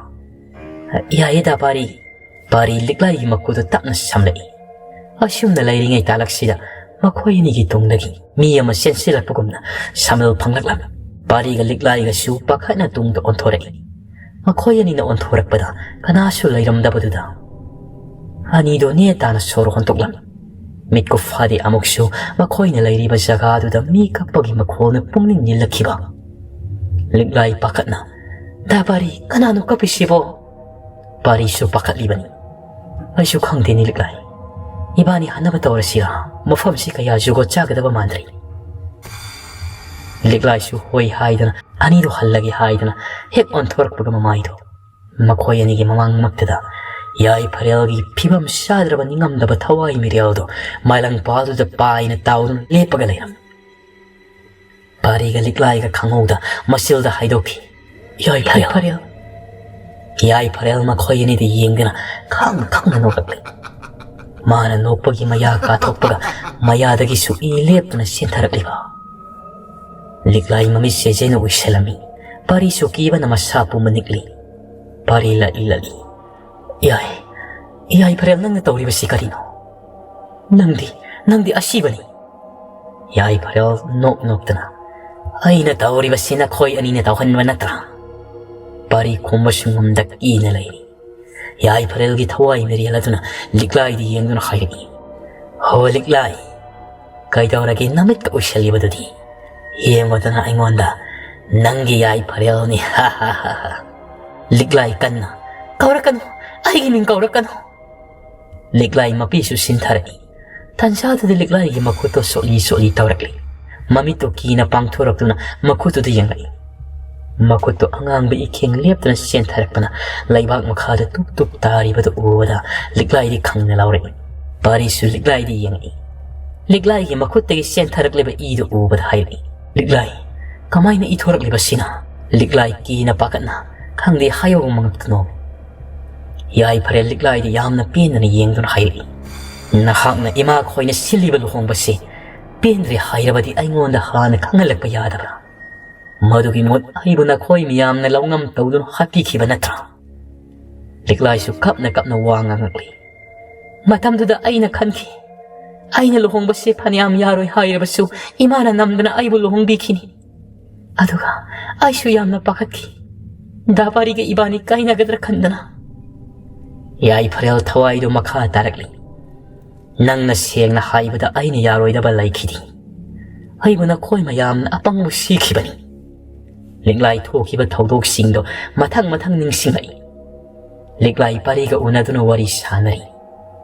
"ꯌꯥꯏꯌꯦ ꯗꯥ ꯄꯥꯔꯤ꯫" ꯄꯥꯔꯤ ꯂꯤꯛꯂꯥꯏꯒꯤ ꯃꯈꯨꯗꯨ ꯇꯞꯅ ꯁꯝꯂꯛꯏ꯫ ꯑꯁꯨꯝꯅ ꯂꯩꯔꯤꯉꯩ ꯇꯥꯂꯛꯁꯤꯗ ꯃꯈꯣꯏ ꯑꯅꯤꯒꯤ ꯇꯨꯡꯗꯒꯤ ꯃꯤ ꯑꯃ ꯆꯦꯟꯁꯤꯜꯂꯛꯄꯒꯨꯝꯅ ꯁꯝꯃꯦꯜ ꯐꯪꯂꯛꯂꯝꯃꯤ꯫ ꯄꯥꯔꯤꯒ ꯂꯤꯛꯂꯥꯏꯒꯁꯨ ꯄꯥꯈꯠꯅ ꯇꯨꯡꯗ ꯑꯣꯟꯊꯣꯔꯛꯏ꯫ ꯃꯈꯣꯏ ꯑꯅꯤꯅ ꯑꯣꯟꯊꯣꯔꯛꯄꯗ ꯀꯅꯥꯁꯨ ꯂꯩꯔꯝꯗꯕꯗꯨꯗ ꯑꯅꯤꯗꯣ ꯅꯦ ꯇꯥꯅ ꯁꯣꯔ ꯍꯣꯟꯗꯣꯛꯂꯝꯃꯤ꯫ ꯃꯤꯠꯀꯨꯞ ꯐꯥꯗꯦ ꯑꯃꯨꯛꯁꯨ ꯃꯈꯣꯏꯅ ꯂꯩꯔꯤꯕ ꯖꯒꯥꯗꯨꯗ ꯃꯤ ꯀꯞꯄꯒꯤ ꯃꯈꯣꯜꯅ ꯄꯨꯛꯅꯤꯡ ꯅꯤꯜꯂꯛꯈꯤꯕ꯫ ꯂꯤꯛꯂꯥꯏ ꯄꯥꯈꯠꯅ, "ꯗꯥ ꯄꯥꯔꯤ, ꯀꯅꯥꯅꯣ ꯀꯞꯄꯤꯁꯤꯕꯣ?" ꯄꯥꯔꯤꯁꯨ ꯄꯥꯈꯠꯂꯤꯕꯅꯤ꯫ "ꯑꯩꯁꯨ ꯈꯪꯗꯦꯅꯦ ꯂꯤꯛꯂꯥꯏ꯫ ꯏꯕꯥꯅꯤ ꯍꯟꯅꯕ ꯇꯧꯔꯁꯤꯔꯥ? ꯃꯐꯝꯁꯤ ꯀꯌꯥ ꯖꯨꯒꯣꯠ ꯆꯥꯒꯗꯕ ꯃꯥꯟꯗ꯭ꯔꯦ꯫" ꯂꯤꯛꯂꯥꯏꯁꯨ ꯍꯣꯏ ꯍꯥꯏꯗꯅ ꯑꯅꯤꯗꯣ ꯍꯜꯂꯒꯦ ꯍꯥꯏꯗꯅ ꯍꯦꯛ ꯑꯣꯟꯊꯣꯔꯛꯄꯒ ꯃꯃꯥꯏꯗꯣ ꯃꯈꯣꯏ ꯑꯅꯤꯒꯤ ꯃꯃꯥꯡꯃꯛꯇꯗ ꯌꯥꯏꯐꯔꯦꯜꯒꯤ ꯐꯤꯕꯝ ꯆꯥꯗ꯭ꯔꯕ ꯅꯤꯡꯉꯝꯗꯕ ꯊꯋꯥꯏ ꯃꯤꯔꯦꯜꯗꯣ ꯃꯥꯏꯂꯪ ꯄꯥꯜꯗꯨꯗ ꯄꯥꯏꯅ ꯇꯥꯎꯗꯨꯅ ꯂꯦꯞꯄꯒ ꯂꯩꯔꯝꯃꯤ꯫ ꯄꯥꯔꯤꯒ ꯂꯤꯛꯂꯥꯏꯒ ꯈꯪꯍꯧꯗ ꯃꯆꯤꯜꯗ ꯍꯥꯏꯗꯣꯛꯈꯤ, "ꯌꯥꯏꯐꯔꯦꯜ, ꯌꯥꯏꯐꯔꯦꯜ!" ꯌꯥꯏꯐꯔꯦꯜ ꯃꯈꯣꯏ ꯑꯅꯤꯗ ꯌꯦꯡꯗꯨꯅ ꯈꯪ ꯈꯪꯅ ꯅꯣꯛꯂꯛꯂꯤ꯫ ꯃꯥꯅ ꯅꯣꯛꯄꯒꯤ ꯃꯌꯥ ꯀꯥꯊꯣꯛꯄꯒ ꯃꯌꯥꯗꯒꯤ ꯁꯨꯛꯏ ꯂꯦꯞꯇꯅ ꯆꯦꯟꯊꯔꯛꯂꯤꯕ꯫ ꯂꯤꯛꯂꯥꯏ ꯃꯃꯤꯠꯁꯦ ꯖꯦꯅ ꯎꯏꯁꯜꯂꯝꯃꯤ꯫ ꯄꯥꯔꯤꯁꯨ ꯀꯤꯕꯅ ꯃꯁꯥ ꯄꯨꯝꯕ ꯅꯤꯛꯂꯤ꯫ ꯄꯥꯔꯤ ꯂꯠꯂꯤ ꯂꯠꯂꯤ꯫ "ꯌꯥꯏ, ꯌꯥꯏꯐꯔꯦꯜ, ꯅꯪꯅ ꯇꯧꯔꯤꯕꯁꯤ ꯀꯔꯤꯅꯣ? ꯅꯪꯗꯤ, ꯅꯪꯗꯤ ꯑꯁꯤꯕꯅꯤ!" ꯌꯥꯏꯐꯔꯦꯜ ꯅꯣꯛ ꯅꯣꯛꯇꯅ, "ꯑꯩꯅ ꯇꯧꯔꯤꯕꯁꯤ ꯅꯈꯣꯏ ꯑꯅꯤꯅ ꯇꯧꯍꯟꯕ ꯅꯠꯇ꯭ꯔꯥ?" ꯄꯥꯔꯤ ꯈꯨꯝꯕꯁꯨ ꯉꯝꯗ ꯀꯤꯅ ꯂꯩꯔꯤ꯫ ꯌꯥꯏꯐꯔꯦꯜꯒꯤ ꯊꯋꯥꯏ ꯃꯤꯔꯦꯜ ꯑꯗꯨꯅ ꯂꯤꯛꯂꯥꯏꯗ ꯌꯦꯡꯗꯨꯅ ꯍꯥꯏꯔꯛꯏ, "ꯍꯣ ꯂꯤꯛꯂꯥꯏ, ꯀꯩꯗꯧꯔꯒꯦ ꯅꯃꯤꯠꯀ ꯎꯏꯁꯜꯂꯤꯕꯗꯨꯗꯤ? ꯌꯦꯡꯉꯣꯗꯅ ꯑꯩꯉꯣꯟꯗ, ꯅꯪꯒꯤ ꯌꯥꯏꯐꯔꯦꯜꯅꯤ, ꯍꯥ ꯍꯥ ꯍꯥ ꯍꯥ!" ꯂꯤꯛꯂꯥꯏ ꯀꯟꯅ, "ꯀꯧꯔꯛꯀꯅꯨ, ꯑꯩꯒꯤ ꯃꯤꯡ ꯀꯧꯔꯛꯀꯅꯨ!" ꯂꯤꯛꯂꯥꯏ ꯃꯄꯤꯁꯨ ꯁꯤꯟꯊꯔꯛꯏ꯫ ꯇꯟꯖꯥꯗꯨꯗ ꯂꯤꯛꯂꯥꯏꯒꯤ ꯃꯈꯨꯠꯇꯣ ꯁꯣꯠꯂꯤ ꯁꯣꯠꯂꯤ ꯇꯧꯔꯛꯂꯤ꯫ ꯃꯃꯤꯠꯇꯣ ꯀꯤꯅ ꯄꯥꯡꯊꯣꯔꯛꯇꯨꯅ ꯃꯈꯨꯠꯇꯨꯗ ꯌꯦꯡꯂꯛꯏ꯫ ꯃꯈꯨꯠꯇꯣ ꯑꯉꯥꯡꯕ ꯏꯈꯦꯡ ꯂꯦꯞꯇꯅ ꯆꯦꯟꯊꯔꯛꯄꯅ ꯂꯩꯕꯥꯛ ꯃꯈꯥꯗ ꯇꯨꯞ ꯇꯨꯞ ꯇꯥꯔꯤꯕꯗꯨ ꯎꯕꯗ ꯂꯤꯛꯂꯥꯏꯗꯤ ꯈꯪꯅ ꯂꯥꯎꯔꯛꯏ꯫ ꯄꯥꯔꯤꯁꯨ ꯂꯤꯛꯂꯥꯏꯗ ꯌꯦꯡꯉꯛꯏ꯫ ꯂꯤꯛꯂꯥꯏꯒꯤ ꯃꯈꯨꯠꯇꯒꯤ ꯆꯦꯟꯊꯔꯛꯂꯤꯕ ꯏꯗꯨ ꯎꯕꯗ ꯍꯥꯏꯔꯛꯏ, "ꯂꯤꯛꯂꯥꯏ, ꯀꯃꯥꯏꯅ ꯏꯊꯣꯔꯛꯂꯤꯕꯁꯤꯅ?" ꯂꯤꯛꯂꯥꯏ ꯀꯤꯅ ꯄꯥꯈꯠꯅ, ꯈꯪꯗꯦ ꯍꯥꯏꯍꯧꯕ ꯃꯉꯛꯇ ꯅꯣꯝꯃꯤ꯫ ꯌꯥꯏꯐꯔꯦꯜ ꯂꯤꯛꯂꯥꯏꯗ ꯌꯥꯝꯅ ꯄꯦꯟꯗꯅ ꯌꯦꯡꯗꯨꯅ ꯍꯥꯏꯔꯛꯏ, "ꯅꯍꯥꯛꯅ ꯏꯃꯥ ꯈꯣꯏꯅ ꯁꯤꯜꯂꯤꯕ ꯂꯨꯍꯣꯡꯕꯁꯤ ꯄꯦꯟꯗ꯭ꯔꯦ ꯍꯥꯏꯔꯕꯗꯤ ꯑꯩꯉꯣꯟꯗ ꯍꯥꯟꯅ ꯈꯪꯍꯜꯂꯛꯄ ꯌꯥꯗꯕ꯭ꯔꯥ? ꯃꯗꯨꯒꯤ ꯃꯍꯨꯠ ꯑꯩꯕꯨ ꯅꯈꯣꯏ ꯃꯤꯌꯥꯝꯅ ꯂꯧꯉꯝ ꯇꯧꯗꯨꯅ ꯍꯥꯠꯄꯤꯈꯤꯕ ꯅꯠꯇ꯭ꯔꯥ?" ꯂꯤꯛꯂꯥꯏꯁꯨ ꯀꯞꯅ ꯀꯞꯅ ꯋꯥ ꯉꯥꯡꯉꯛꯂꯤ꯫ "ꯃꯇꯝꯗꯨꯗ ꯑꯩꯅ ꯈꯟꯈꯤ, ꯑꯩꯅ ꯂꯨꯍꯣꯡꯕꯁꯦ ꯐꯅꯌꯥꯝ ꯌꯥꯔꯣꯏ ꯍꯥꯏꯔꯕꯁꯨ ꯏꯃꯥꯅ ꯅꯝꯗꯅ ꯑꯩꯕꯨ ꯂꯨꯍꯣꯡꯕꯤꯈꯤꯅꯤ꯫ ꯑꯗꯨꯒ ꯑꯩꯁꯨ ꯌꯥꯝꯅ ꯄꯥꯈꯠꯈꯤ꯫ ꯗꯥ ꯄꯥꯔꯤꯒ ꯏꯕꯥꯅꯤ ꯀꯥꯏꯅꯒꯗ꯭ꯔꯥ ꯈꯟꯗꯅ꯫" ꯌꯥꯏꯐꯔꯦꯜ ꯊꯋꯥꯏꯗꯨ ꯃꯈꯥ ꯇꯥꯔꯛꯂꯤ꯫ "ꯅꯪꯅ ꯁꯦꯡꯅ ꯍꯥꯏꯕꯗ ꯑꯩꯅ ꯌꯥꯔꯣꯏꯗꯕ ꯂꯩꯈꯤꯗꯦ꯫ ꯑꯩꯕꯨ ꯅꯈꯣꯏ ꯃꯌꯥꯝꯅ ꯑꯄꯪꯕ ꯁꯤꯈꯤꯕꯅꯤ꯫" ꯂꯤꯛꯂꯥꯏ ꯊꯣꯛꯈꯤꯕ ꯊꯧꯗꯣꯛꯁꯤꯡꯗꯣ ꯃꯊꯪ ꯃꯊꯪ ꯅꯤꯡꯁꯤꯡꯂꯛꯏ꯫ ꯂꯤꯛꯂꯥꯏ ꯄꯥꯔꯤꯒ ꯎꯅꯗꯨꯅ ꯋꯥꯔꯤ ꯁꯥꯅꯔꯤ꯫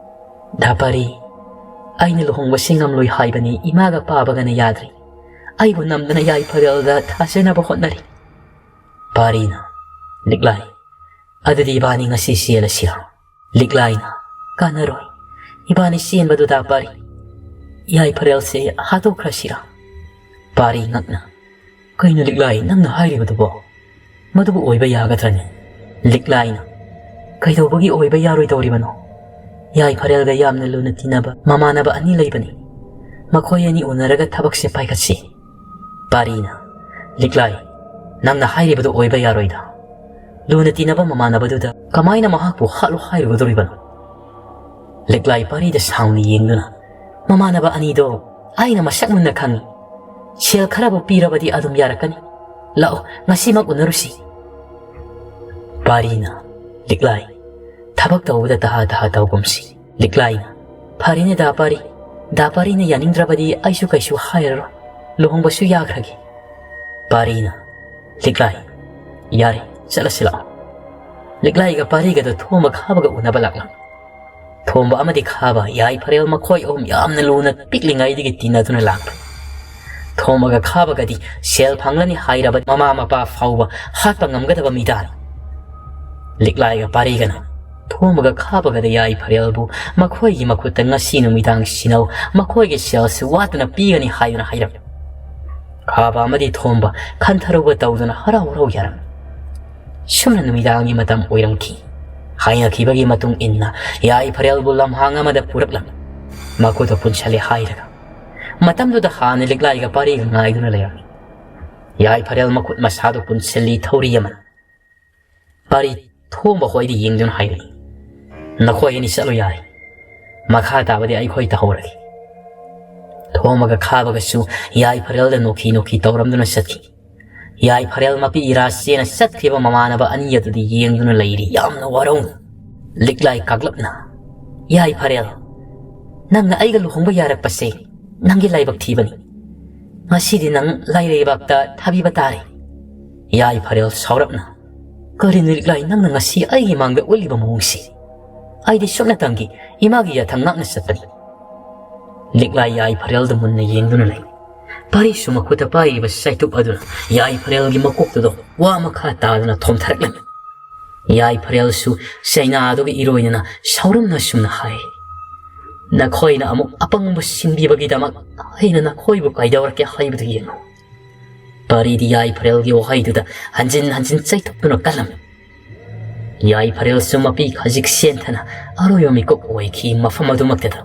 "ꯗꯥ ꯄꯥꯔꯤ, ꯑꯩꯅ ꯂꯨꯍꯣꯡꯕꯁꯤ ꯉꯝꯂꯣꯏ ꯍꯥꯏꯕꯅꯤ, ꯏꯃꯥꯒ ꯄꯥꯕꯒꯅ ꯌꯥꯗ꯭ꯔꯤ꯫ ꯑꯩꯕꯨ ꯅꯝꯗꯅ ꯌꯥꯏꯐꯔꯦꯜꯗ ꯊꯥꯖꯅꯕ ꯍꯣꯠꯅꯔꯤ꯫" ꯄꯥꯔꯤꯅ, "ꯂꯤꯛꯂꯥꯏ, ꯑꯗꯨꯗꯤ ꯏꯕꯥꯅꯤ ꯉꯁꯤ ꯆꯦꯜꯂꯁꯤꯔꯣ?" ꯂꯤꯛꯂꯥꯏꯅ, "ꯀꯥꯟꯅꯔꯣꯏ꯫ ꯏꯕꯥꯅꯤ ꯆꯦꯟꯕꯗꯨꯗ ꯄꯥꯔꯤ, ꯌꯥꯏꯐꯔꯦꯜꯁꯦ ꯍꯥꯠꯇꯣꯛꯈ꯭ꯔꯁꯤꯔꯥ?" ꯄꯥꯔꯤ ꯉꯛꯅ, "ꯀꯩꯅꯣ ꯂꯤꯛꯂꯥꯏ, ꯅꯪꯅ ꯍꯥꯏꯔꯤꯕꯗꯨꯕꯣ? ꯃꯗꯨꯕꯨ ꯑꯣꯏꯕ ꯌꯥꯒꯗ꯭ꯔꯅꯦ?" ꯂꯤꯛꯂꯥꯏꯅ, "ꯀꯩꯗꯧꯕꯒꯤ ꯑꯣꯏꯕ ꯌꯥꯔꯣꯏꯗꯧꯔꯤꯕꯅꯣ? ꯌꯥꯏꯐꯔꯦꯜꯒ ꯌꯥꯝꯅ ꯂꯨꯅ ꯇꯤꯟꯅꯕ ꯃꯃꯥꯟꯅꯕ ꯑꯅꯤ ꯂꯩꯕꯅꯤ꯫ ꯃꯈꯣꯏ ꯑꯅꯤ ꯎꯅꯔꯒ ꯊꯕꯛꯁꯦ ꯄꯥꯏꯈꯠꯁꯤ꯫" ꯄꯥꯔꯤꯅ, "ꯂꯤꯛꯂꯥꯏ, ꯅꯪꯅ ꯍꯥꯏꯔꯤꯕꯗꯨ ꯑꯣꯏꯕ ꯌꯥꯔꯣꯏꯗ꯫ ꯂꯨꯅ ꯇꯤꯟꯅꯕ ꯃꯃꯥꯟꯅꯕꯗꯨꯗ ꯀꯃꯥꯏꯅ ꯃꯍꯥꯛꯄꯨ ꯍꯥꯠꯂꯨ ꯍꯥꯏꯔꯨꯒꯗꯧꯔꯤꯕꯅꯣ?" ꯂꯤꯛꯂꯥꯏ ꯄꯥꯔꯤꯗ ꯁꯥꯎꯅ ꯌꯦꯡꯗꯨꯅ, "ꯃꯃꯥꯟꯅꯕ ꯑꯅꯤꯗꯣ ꯑꯩꯅ ꯃꯁꯛ ꯃꯨꯟꯅ ꯈꯪꯏ꯫ ꯁꯦꯜ ꯈꯔꯕꯨ ꯄꯤꯔꯕꯗꯤ ꯑꯗꯨꯝ ꯌꯥꯔꯛꯀꯅꯤ꯫ ꯂꯥꯛꯑꯣ, ꯉꯁꯤꯃꯛ ꯎꯅꯔꯨꯁꯤ꯫" ꯄꯥꯔꯤꯅ, "ꯂꯤꯛꯂꯥꯏ, ꯊꯕꯛ ꯇꯧꯕꯗ ꯇꯍꯥ ꯇꯍꯥ ꯇꯧꯒꯨꯝꯁꯤ꯫" ꯂꯤꯛꯂꯥꯏꯅ, "ꯐꯔꯦꯅꯦ ꯗꯥ ꯄꯥꯔꯤ, ꯗꯥ ꯄꯥꯔꯤꯅ ꯌꯥꯅꯤꯡꯗ꯭ꯔꯕꯗꯤ ꯑꯩꯁꯨ ꯀꯩꯁꯨ ꯍꯥꯏꯔꯔꯣꯏ, ꯂꯨꯍꯣꯡꯕꯁꯨ ꯌꯥꯈ꯭ꯔꯒꯦ꯫" ꯄꯥꯔꯤꯅ, "ꯂꯤꯛꯂꯥꯏ, ꯌꯥꯔꯦ, ꯆꯠꯂꯁꯤ ꯂꯥꯛꯑꯣ꯫" ꯂꯤꯛꯂꯥꯏꯒ ꯄꯥꯔꯤꯒꯗꯣ ꯊꯣꯝꯕ ꯈꯥꯕꯒ ꯎꯅꯕ ꯂꯥꯛꯂꯝꯃꯤ꯫ ꯊꯣꯝꯕ ꯑꯃꯗꯤ ꯈꯥꯕ, ꯌꯥꯏꯐꯔꯦꯜ ꯃꯈꯣꯏ ꯑꯍꯨꯝ ꯌꯥꯝꯅ ꯂꯨꯅ ꯄꯤꯛꯂꯤꯉꯩꯗꯒꯤ ꯇꯤꯟꯅꯗꯨꯅ ꯂꯥꯛꯄ꯫ ꯊꯣꯝꯕꯒ ꯈꯥꯕꯒꯗꯤ ꯁꯦꯜ ꯐꯪꯂꯅꯤ ꯍꯥꯏꯔꯕ ꯃꯃꯥ ꯃꯄꯥ ꯐꯥꯎꯕ ꯍꯥꯠꯄ ꯉꯝꯒꯗꯕ ꯃꯤꯗꯥꯅꯤ꯫ ꯂꯤꯛꯂꯥꯏꯒ ꯄꯥꯔꯤꯒꯅ ꯊꯣꯝꯕꯒ ꯈꯥꯕꯒꯗ ꯌꯥꯏꯐꯔꯦꯜꯕꯨ ꯃꯈꯣꯏꯒꯤ ꯃꯈꯨꯠꯇ ꯉꯁꯤ ꯅꯨꯃꯤꯗꯥꯡ ꯁꯤꯅꯧ, ꯃꯈꯣꯏꯒꯤ ꯁꯦꯜꯁꯤ ꯋꯥꯠꯇꯅ ꯄꯤꯒꯅꯤ ꯍꯥꯏꯗꯨꯅ ꯍꯥꯏꯔꯝꯃꯤ꯫ ꯈꯥꯕ ꯑꯃꯗꯤ ꯊꯣꯝꯕ ꯈꯟꯊꯔꯨꯕ ꯇꯧꯗꯨꯅ ꯍꯔꯥꯎ ꯍꯔꯥꯎ ꯌꯥꯔꯝꯃꯤ꯫ ꯁꯨꯝꯅ ꯅꯨꯃꯤꯗꯥꯡꯒꯤ ꯃꯇꯝ ꯑꯣꯏꯔꯝꯈꯤ꯫ ꯍꯥꯏꯅꯈꯤꯕꯒꯤ ꯃꯇꯨꯡ ꯏꯟꯅ ꯌꯥꯏꯐꯔꯦꯜꯕꯨ ꯂꯝꯍꯥꯡ ꯑꯃꯗ ꯄꯨꯔꯛꯂꯝꯃꯤ꯫ ꯃꯈꯨꯠꯇ ꯄꯨꯟꯁꯜꯂꯦ ꯍꯥꯏꯔꯒ꯫ ꯃꯇꯝꯗꯨꯗ ꯍꯥꯟꯅ ꯂꯤꯛꯂꯥꯏꯒ ꯄꯥꯔꯤꯒ ꯉꯥꯏꯗꯨꯅ ꯂꯩꯔꯝꯃꯤ꯫ ꯌꯥꯏꯐꯔꯦꯜ ꯃꯈꯨꯠ ꯃꯁꯥꯗꯨ ꯄꯨꯟꯁꯤꯜꯂꯤ ꯊꯧꯔꯤ ꯑꯃꯅ꯫ ꯄꯥꯔꯤ ꯊꯣꯝꯕ ꯍꯣꯏꯗ ꯌꯦꯡꯗꯨꯅ ꯍꯥꯏꯔꯛꯏ, "ꯅꯈꯣꯏ ꯑꯅꯤ ꯆꯠꯂꯨ ꯌꯥꯔꯦ꯫ ꯃꯈꯥ ꯇꯥꯕꯗꯤ ꯑꯩꯈꯣꯏ ꯇꯧꯍꯧꯔꯒꯦ꯫" ꯊꯣꯝꯕꯒ ꯈꯥꯕꯒꯁꯨ ꯌꯥꯏꯐꯔꯦꯜꯗ ꯅꯣꯛꯈꯤ ꯅꯣꯛꯈꯤ ꯇꯧꯔꯝꯗꯨꯅ ꯆꯠꯈꯤ꯫ ꯌꯥꯏꯐꯔꯦꯜ ꯃꯄꯤ ꯏꯔꯥ ꯆꯦꯅ ꯆꯠꯈ꯭ꯔꯤꯕ ꯃꯃꯥꯟꯅꯕ ꯑꯅꯤ ꯑꯗꯨꯗꯤ ꯌꯦꯡꯗꯨꯅ ꯂꯩꯔꯤ, ꯌꯥꯝꯅ ꯋꯥꯔꯧꯅ꯫ ꯂꯤꯛꯂꯥꯏ ꯀꯥꯛꯂꯞꯅ, "ꯌꯥꯏꯐꯔꯦꯜ, ꯅꯪꯅ ꯑꯩꯒ ꯂꯨꯍꯣꯡꯕ ꯌꯥꯔꯛꯄꯁꯦ ꯅꯪꯒꯤ ꯂꯥꯏꯕꯛ ꯊꯤꯕꯅꯤ꯫ ꯉꯁꯤꯗꯤ ꯅꯪ ꯂꯥꯏꯔꯩꯕꯥꯛꯇ ꯊꯥꯕꯤꯕ ꯇꯥꯔꯦ꯫" ꯌꯥꯏꯐꯔꯦꯜ ꯁꯥꯎꯔꯞꯅ, "ꯀꯔꯤꯅꯣ ꯂꯤꯛꯂꯥꯏ, ꯅꯪꯅ ꯉꯁꯤ ꯑꯩꯒꯤ ꯃꯥꯡꯗ ꯎꯠꯂꯤꯕ ꯃꯑꯣꯡꯁꯤ? ꯑꯩꯗꯤ ꯁꯨꯞꯅꯇꯪꯒꯤ ꯏꯃꯥꯒꯤ ꯌꯥꯊꯪ ꯉꯥꯛꯅ ꯆꯠꯄꯅꯤ꯫" ꯂꯤꯛꯂꯥꯏ ꯌꯥꯏꯐꯔꯦꯜꯗ ꯃꯨꯟꯅ ꯌꯦꯡꯗꯨꯅ ꯂꯩ꯫ ꯄꯥꯔꯤꯁꯨ ꯃꯈꯨꯠꯇ ꯄꯥꯏꯔꯤꯕ ꯆꯩꯇꯨꯞ ꯑꯗꯨꯅ ꯌꯥꯏꯐꯔꯦꯜꯒꯤ ꯃꯀꯣꯛꯇꯨꯗ ꯋꯥ ꯃꯈꯥ ꯇꯥꯗꯅ ꯊꯣꯝꯊꯔꯛꯂꯝꯃꯤ꯫ ꯌꯥꯏꯐꯔꯦꯜꯁꯨ ꯆꯩꯅꯥꯗꯨꯒ ꯏꯔꯣꯏꯅꯅ ꯁꯥꯎꯔꯝꯅ ꯑꯁꯨꯝꯅ ꯍꯥꯏ, "ꯅꯈꯣꯏꯅ ꯑꯃꯨꯛ ꯑꯄꯪꯕ ꯁꯤꯟꯕꯤꯕꯒꯤꯗꯃꯛ ꯑꯩꯅ ꯅꯈꯣꯏꯕꯨ ꯀꯩꯗꯧꯔꯛꯀꯦ ꯍꯥꯏꯕꯗꯨ ꯌꯦꯡꯉꯨ꯫" ꯄꯥꯔꯤꯗꯤ ꯌꯥꯏꯐꯔꯦꯜꯒꯤ ꯋꯥꯍꯩꯗꯨꯗ ꯍꯟꯖꯤꯟ ꯍꯟꯖꯤꯟ ꯆꯩꯊꯣꯛꯇꯨꯅ ꯀꯜꯂꯝꯃꯤ꯫ ꯌꯥꯏꯐꯔꯦꯜꯁꯨ ꯃꯄꯤ ꯈꯖꯤꯛ ꯁꯦꯟꯊꯅ ꯑꯔꯣꯏꯕ ꯃꯤꯀꯨꯞ ꯑꯣꯏꯈꯤ ꯃꯐꯝ ꯑꯗꯨꯃꯛꯇꯗ꯫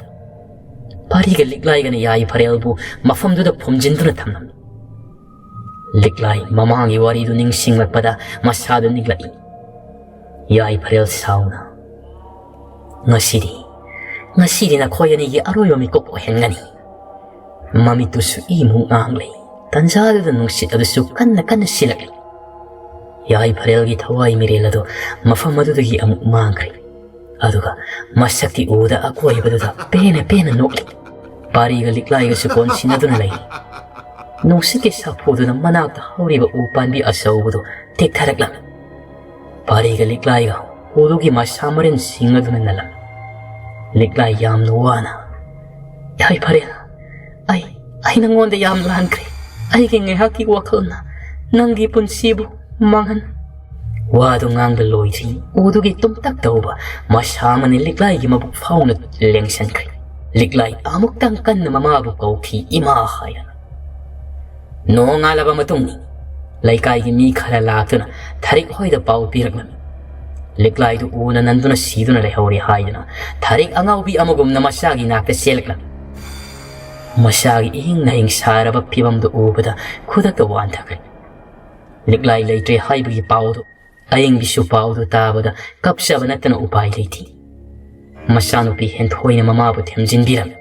ꯄꯥꯔꯤꯒ ꯂꯤꯛꯂꯥꯏꯒꯅ ꯌꯥꯏꯐꯔꯦꯜꯕꯨ ꯃꯐꯝꯗꯨꯗ ꯐꯨꯝꯖꯤꯟꯗꯨꯅ ꯊꯝꯂꯝꯃꯤ꯫ ꯂꯤꯛꯂꯥꯏ ꯃꯃꯥꯡꯒꯤ ꯋꯥꯔꯤꯗꯨ ꯅꯤꯡꯁꯤꯡꯂꯛꯄꯗ ꯃꯁꯥꯗꯨ ꯅꯤꯛꯂꯛꯏ꯫ ꯌꯥꯏꯐꯔꯦꯜ ꯁꯥꯎꯅ, "ꯉꯁꯤꯗꯤ, ꯉꯁꯤꯗꯤ ꯅꯈꯣꯏ ꯑꯅꯤꯒꯤ ꯑꯔꯣꯏꯕ ꯃꯤꯀꯨꯞ ꯑꯣꯏꯍꯟꯒꯅꯤ꯫" ꯃꯃꯤꯠꯇꯨꯁꯨ ꯏꯃꯨꯛ ꯉꯥꯡꯂꯦ꯫ ꯇꯟꯖꯥꯗꯨꯗ ꯅꯨꯡꯁꯤꯠ ꯑꯗꯨꯁꯨ ꯀꯟꯅ ꯀꯟꯅ ꯁꯤꯜꯂꯛꯂꯤ꯫ ꯌꯥꯏꯐꯔꯦꯜꯒꯤ ꯊꯋꯥꯏ ꯃꯤꯔꯦꯜ ꯑꯗꯨ ꯃꯐꯝ ꯑꯗꯨꯗꯒꯤ ꯑꯃꯨꯛ ꯃꯥꯡꯈ꯭ꯔꯦ꯫ ꯑꯗꯨꯒ ꯃꯁꯛꯇꯤ ꯎꯕꯗ ꯑꯀꯣꯏꯕꯗꯨꯗ ꯄꯦꯟꯅ ꯄꯦꯟꯅ ꯅꯣꯛꯂꯤ꯫ ꯄꯥꯔꯤꯒ ꯂꯤꯛꯂꯥꯏꯒꯁꯨ ꯀꯣꯟꯁꯤꯟꯅꯗꯨꯅ ꯂꯩꯔꯤ꯫ ꯅꯨꯡꯁꯤꯠꯀꯤ ꯁꯥꯐꯨꯗꯨꯅ ꯃꯅꯥꯛꯇ ꯍꯧꯔꯤꯕ ꯎ ꯄꯥꯝꯕꯤ ꯑꯆꯧꯕꯗꯨ ꯇꯦꯛꯊꯔꯛꯂꯝꯃꯤ꯫ ꯄꯥꯔꯤꯒ ꯂꯤꯛꯂꯥꯏꯒ ꯎꯗꯨꯒꯤ ꯃꯁꯥ ꯃꯔꯦꯟ ꯁꯤꯡꯂꯗꯨꯅ ꯅꯜꯂꯝꯃꯤ꯫ ꯂꯤꯛꯂꯥꯏ ꯌꯥꯝꯅ ꯋꯥꯅ, "ꯌꯥꯏꯐꯔꯦꯜ, ꯑꯩ, ꯑꯩ ꯅꯉꯣꯟꯗ ꯌꯥꯝ ꯂꯥꯟꯈ꯭ꯔꯦ꯫ ꯑꯩꯒꯤ ꯉꯥꯏꯍꯥꯛꯀꯤ ꯋꯥꯈꯜꯅ ꯅꯪꯒꯤ ꯄꯨꯟꯁꯤꯕꯨ ꯃꯥꯡꯍꯟ..." ꯋꯥꯗꯨ ꯉꯥꯡꯕ ꯂꯣꯏꯗ꯭ꯔꯤ, ꯎꯗꯨꯒꯤ ꯇꯨꯝꯇꯛ ꯇꯧꯕ ꯃꯁꯥ ꯑꯃꯅ ꯂꯤꯛꯂꯥꯏꯒꯤ ꯃꯕꯨꯛ ꯐꯥꯎꯅ ꯂꯦꯡꯁꯟꯈ꯭ꯔꯦ꯫ ꯂꯤꯛꯂꯥꯏ ꯑꯃꯨꯛꯇꯪ ꯀꯟꯅ ꯃꯃꯥꯕꯨ ꯀꯧꯈꯤ, "ꯏꯃꯥ" ꯍꯥꯏꯅ꯫ ꯅꯣꯡꯉꯥꯜꯂꯕ ꯃꯇꯨꯡꯅꯤ꯫ ꯂꯩꯀꯥꯏꯒꯤ ꯃꯤ ꯈꯔ ꯂꯥꯛꯇꯨꯅ ꯊꯔꯤꯛ ꯍꯣꯏꯗ ꯄꯥꯎ ꯄꯤꯔꯛꯂꯝꯃꯤ꯫ ꯂꯤꯛꯂꯥꯏꯗꯨ ꯎꯅ ꯅꯟꯗꯨꯅ ꯁꯤꯗꯨꯅ ꯂꯩꯍꯧꯔꯦ ꯍꯥꯏꯗꯨꯅ ꯊꯔꯤꯛ ꯑꯉꯥꯎꯕꯤ ꯑꯃꯒꯨꯝꯅ ꯃꯆꯥꯒꯤ ꯅꯥꯛꯇ ꯆꯦꯜꯂꯛꯂꯝꯃꯤ꯫ ꯃꯆꯥꯒꯤ ꯏꯍꯤꯡ ꯅꯥꯍꯤꯡ ꯁꯥꯔꯕ ꯐꯤꯕꯝꯗꯨ ꯎꯕꯗ ꯈꯨꯗꯛꯇ ꯋꯥꯟꯊꯈ꯭ꯔꯦ꯫ ꯂꯤꯛꯂꯥꯏ ꯂꯩꯇ꯭ꯔꯦ ꯍꯥꯏꯕꯒꯤ ꯄꯥꯎꯗꯨ, ꯑꯌꯤꯡꯕꯤꯁꯨ ꯄꯥꯎꯗꯨ ꯇꯥꯕꯗ ꯀꯞꯆꯕ ꯅꯠꯇꯅ ꯎꯄꯥꯏ ꯂꯩꯇꯦ꯫ ꯃꯆꯥꯅꯨꯄꯤ ꯍꯦꯟꯊꯣꯏꯅ ꯃꯃꯥꯕꯨ ꯊꯦꯝꯖꯤꯟꯕꯤꯔꯝꯃꯤ꯫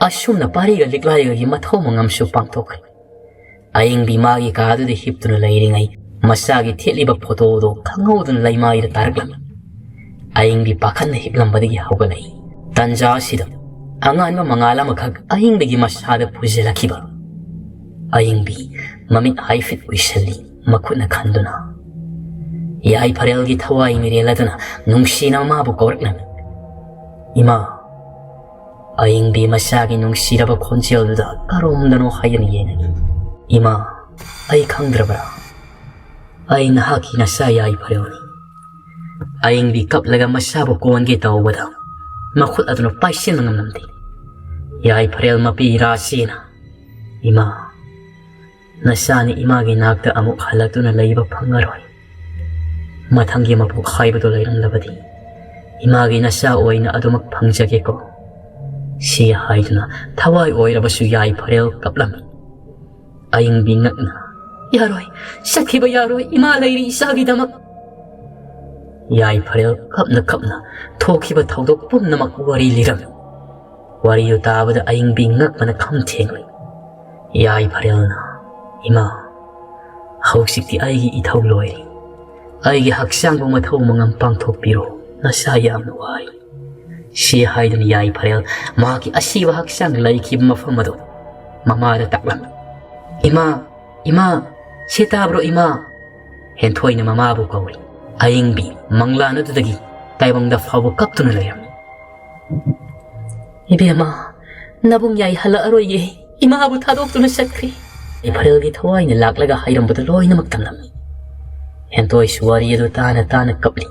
ꯑꯁꯨꯝꯅ ꯄꯥꯔꯤꯒ ꯂꯤꯛꯂꯥꯏꯒꯒꯤ ꯃꯊꯧ ꯃꯉꯝꯁꯨ ꯄꯥꯡꯊꯣꯛꯈ꯭ꯔꯦ꯫ ꯑꯌꯤꯡꯕꯤ ꯃꯥꯒꯤ ꯀꯥꯗꯨꯗ ꯍꯤꯞꯇꯨꯅ ꯂꯩꯔꯤꯉꯩ ꯃꯆꯥꯒꯤ ꯊꯦꯠꯂꯤꯕ ꯐꯣꯇꯣꯗꯨ ꯈꯪꯍꯧꯗꯅ ꯂꯩꯃꯥꯏꯗ ꯇꯥꯔꯛꯂꯝꯃꯤ꯫ ꯑꯌꯤꯡꯕꯤ ꯄꯥꯈꯠꯅ ꯍꯤꯞꯂꯝꯕꯗꯒꯤ ꯍꯧꯒꯠꯂꯛꯏ꯫ ꯇꯟꯖꯥ ꯑꯁꯤꯗ ꯑꯉꯥꯟꯕ ꯃꯉꯥꯜ ꯑꯃꯈꯛ ꯑꯌꯤꯡꯕꯤꯒꯤ ꯃꯁꯥꯗ ꯐꯨꯖꯤꯜꯂꯛꯈꯤꯕ꯫ ꯑꯌꯤꯡꯕꯤ ꯃꯃꯤꯠ ꯍꯥꯏꯐꯦꯠ ꯎꯏꯁꯜꯂꯤ, ꯃꯈꯨꯠꯅ ꯈꯟꯗꯨꯅ꯫ ꯌꯥꯏꯐꯔꯦꯜꯒꯤ ꯊꯋꯥꯏ ꯃꯤꯔꯦꯜ ꯑꯗꯨꯅ ꯅꯨꯡꯁꯤꯅ ꯃꯃꯥꯕꯨ ꯀꯧꯔꯛꯂꯝꯃꯤ꯫ "ꯏꯃꯥ!" ꯑꯌꯤꯡꯕꯤ ꯃꯆꯥꯒꯤ ꯅꯨꯡꯁꯤꯔꯕ ꯈꯣꯟꯖꯦꯜꯗꯨꯗ ꯀꯔꯣꯝꯗꯅꯣ ꯍꯥꯏꯗꯅ ꯌꯦꯡꯉꯤ꯫ "ꯏꯃꯥ, ꯑꯩ ꯈꯪꯗ꯭ꯔꯕ꯭ꯔꯥ? ꯑꯩ ꯅꯍꯥꯛꯀꯤ ꯅꯆꯥ ꯌꯥꯏꯐꯔꯦꯜꯅꯤ꯫" ꯑꯌꯤꯡꯕꯤ ꯀꯞꯂꯒ ꯃꯆꯥꯕꯨ ꯀꯣꯟꯒꯦ ꯇꯧꯕꯗ ꯃꯈꯨꯠ ꯑꯗꯨꯅ ꯄꯥꯏꯁꯤꯟꯕ ꯉꯝꯂꯝꯗꯦ꯫ ꯌꯥꯏꯐꯔꯦꯜ ꯃꯄꯤ ꯔꯥꯁꯤꯅ, "ꯏꯃꯥ, "ꯅꯆꯥꯅ ꯏꯃꯥꯒꯤ ꯅꯥꯛꯇ ꯑꯃꯨꯛ ꯍꯜꯂꯛꯇꯨꯅ ꯂꯩꯕ ꯐꯪꯉꯔꯣꯏ꯫ ꯃꯊꯪꯒꯤ ꯃꯄꯣꯛ ꯍꯥꯏꯕꯗꯨ ꯂꯩꯔꯝꯂꯕꯗꯤ ꯏꯃꯥꯒꯤ ꯅꯆꯥ ꯑꯣꯏꯅ ꯑꯗꯨꯃꯛ ꯐꯪꯖꯒꯦꯀꯣ"꯫ ꯁꯤ ꯍꯥꯏꯗꯨꯅ ꯊꯋꯥꯏ ꯑꯣꯏꯔꯕꯁꯨ ꯌꯥꯏꯐꯔꯦꯜ ꯀꯞꯂꯝꯃꯤ꯫ ꯑꯌꯤꯡꯕꯤ ꯉꯛꯅ, "ꯌꯥꯔꯣꯏ, ꯆꯠꯈꯤꯕ ꯌꯥꯔꯣꯏ, ꯏꯃꯥ ꯂꯩꯔꯤ ꯏꯆꯥꯒꯤꯗꯃꯛ"꯫ ꯌꯥꯏꯐꯔꯦꯜ ꯀꯞꯅ ꯀꯞꯅ ꯊꯣꯛꯈꯤꯕ ꯊꯧꯗꯣꯛ ꯄꯨꯝꯅꯃꯛ ꯋꯥꯔꯤ ꯂꯤꯔꯝꯃꯤ꯫ ꯋꯥꯔꯤꯗꯨ ꯇꯥꯕꯗ ꯑꯌꯤꯡꯕꯤ ꯉꯛꯄꯅ ꯈꯝ ꯊꯦꯡꯂꯦ꯫ ꯌꯥꯏꯐꯔꯦꯜꯅ, "ꯏꯃꯥ, ꯍꯧꯖꯤꯛꯇꯤ ꯑꯩꯒꯤ ꯏꯊꯧ ꯂꯣꯏꯔꯦ꯫ ꯑꯩꯒꯤ ꯍꯛꯆꯥꯡꯕꯨ ꯃꯊꯧ ꯃꯉꯝ ꯄꯥꯡꯊꯣꯛꯄꯤꯔꯣ, ꯅꯆꯥ ꯌꯥꯝꯅ ꯋꯥꯔꯦ"꯫ ꯁꯤ ꯍꯥꯏꯗꯨꯅ ꯌꯥꯏꯐꯔꯦꯜ ꯃꯍꯥꯛꯀꯤ ꯑꯁꯤꯕ ꯍꯛꯆꯥꯡ ꯂꯩꯈꯤꯕ ꯃꯐꯝ ꯑꯗꯨ ꯃꯃꯥꯗ ꯇꯥꯛꯂꯝꯃꯤ꯫ "ꯏꯃꯥ, ꯏꯃꯥ, ꯁꯤ ꯇꯥꯕ꯭ꯔꯣ ꯏꯃꯥ?" ꯍꯦꯟꯊꯣꯏꯅ ꯃꯃꯥꯕꯨ ꯀꯧꯔꯤ꯫ ꯑꯌꯤꯡꯕꯤ ꯃꯪꯂꯥꯟ ꯑꯗꯨꯗꯒꯤ ꯇꯥꯏꯕꯪꯗ ꯐꯥꯎꯕ ꯀꯞꯇꯨꯅ ꯂꯩꯔꯝꯃꯤ꯫ "ꯏꯕꯦꯝꯃ, ꯅꯕꯨꯡ ꯌꯥꯏ ꯍꯜꯂꯛꯑꯔꯣꯏꯌꯦ, ꯏꯃꯥꯕꯨ ꯊꯥꯗꯣꯛꯇꯨꯅ ꯆꯠꯈ꯭ꯔꯦ"꯫ ꯌꯥꯏꯐꯔꯦꯜꯒꯤ ꯊꯋꯥꯏꯅ ꯂꯥꯛꯂꯒ ꯍꯥꯏꯔꯝꯕꯗꯨ ꯂꯣꯏꯅꯃꯛ ꯇꯝꯂꯝꯃꯤ꯫ ꯍꯦꯟꯊꯣꯏꯁꯨ ꯋꯥꯔꯤ ꯑꯗꯨ ꯇꯥꯅ ꯇꯥꯅ ꯀꯞꯂꯤ꯫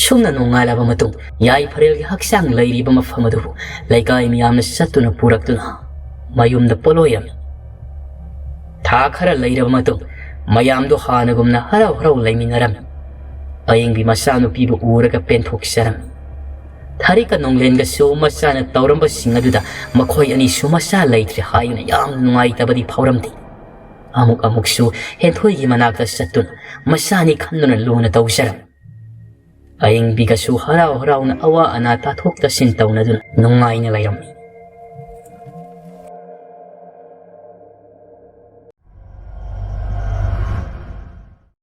ꯁꯨꯝꯅ ꯅꯣꯡꯉꯥꯜꯂꯕ ꯃꯇꯨꯡ ꯌꯥꯏꯐꯔꯦꯜꯒꯤ ꯍꯛꯆꯥꯡ ꯂꯩꯔꯤꯕ ꯃꯐꯝ ꯑꯗꯨꯕꯨ ꯂꯩꯀꯥꯏ ꯃꯤꯌꯥꯝꯅ ꯆꯠꯇꯨꯅ ꯄꯨꯔꯛꯇꯨꯅ ꯃꯌꯨꯝꯗ ꯄꯣꯠꯂꯣꯏꯔꯝꯃꯤ꯫ ꯊꯥ ꯈꯔ ꯂꯩꯔꯕ ꯃꯇꯨꯡ ꯃꯌꯥꯝꯗꯨ ꯍꯥꯟꯅꯒꯨꯝꯅ ꯍꯔꯥꯎ ꯍꯔꯥꯎ ꯂꯩꯃꯤꯟꯅꯔꯝꯃꯤ꯫ ꯑꯌꯤꯡꯕꯤ ꯃꯆꯥꯅꯨꯄꯤꯕꯨ ꯎꯔꯒ ꯄꯦꯟꯊꯣꯛꯆꯔꯝꯃꯤ꯫ ꯊꯥꯔꯤꯛꯀ ꯅꯣꯡꯂꯦꯟꯒꯁꯨ ꯃꯆꯥꯅ ꯇꯧꯔꯝꯕꯁꯤꯡ ꯑꯗꯨꯗ ꯃꯈꯣꯏ ꯑꯅꯤꯁꯨ ꯃꯆꯥ ꯂꯩꯇ꯭ꯔꯦ ꯍꯥꯏꯗꯨꯅ ꯌꯥꯝꯅ ꯅꯨꯡꯉꯥꯏꯇꯕꯗꯤ ꯐꯥꯎꯔꯝꯗꯦ꯫ ꯑꯃꯨꯛ ꯑꯃꯨꯛꯁꯨ ꯍꯦꯟꯊꯣꯏꯒꯤ ꯃꯅꯥꯛꯇ ꯆꯠꯇꯨꯅ ꯃꯆꯥꯅꯤ ꯈꯟꯗꯨꯅ ꯂꯨꯅ ꯇꯧꯖꯔꯝꯃꯤ꯫ ꯑꯌꯤꯡꯕꯤꯒꯁꯨ ꯍꯔꯥꯎ ꯍꯔꯥꯎꯅ ꯑꯋꯥ ꯑꯅꯥ ꯇꯥꯊꯣꯛ ꯇꯥꯁꯤꯟ ꯇꯧꯅꯗꯨꯅ ꯅꯨꯡꯉꯥꯏꯅ ꯂꯩꯔꯝꯃꯤ꯫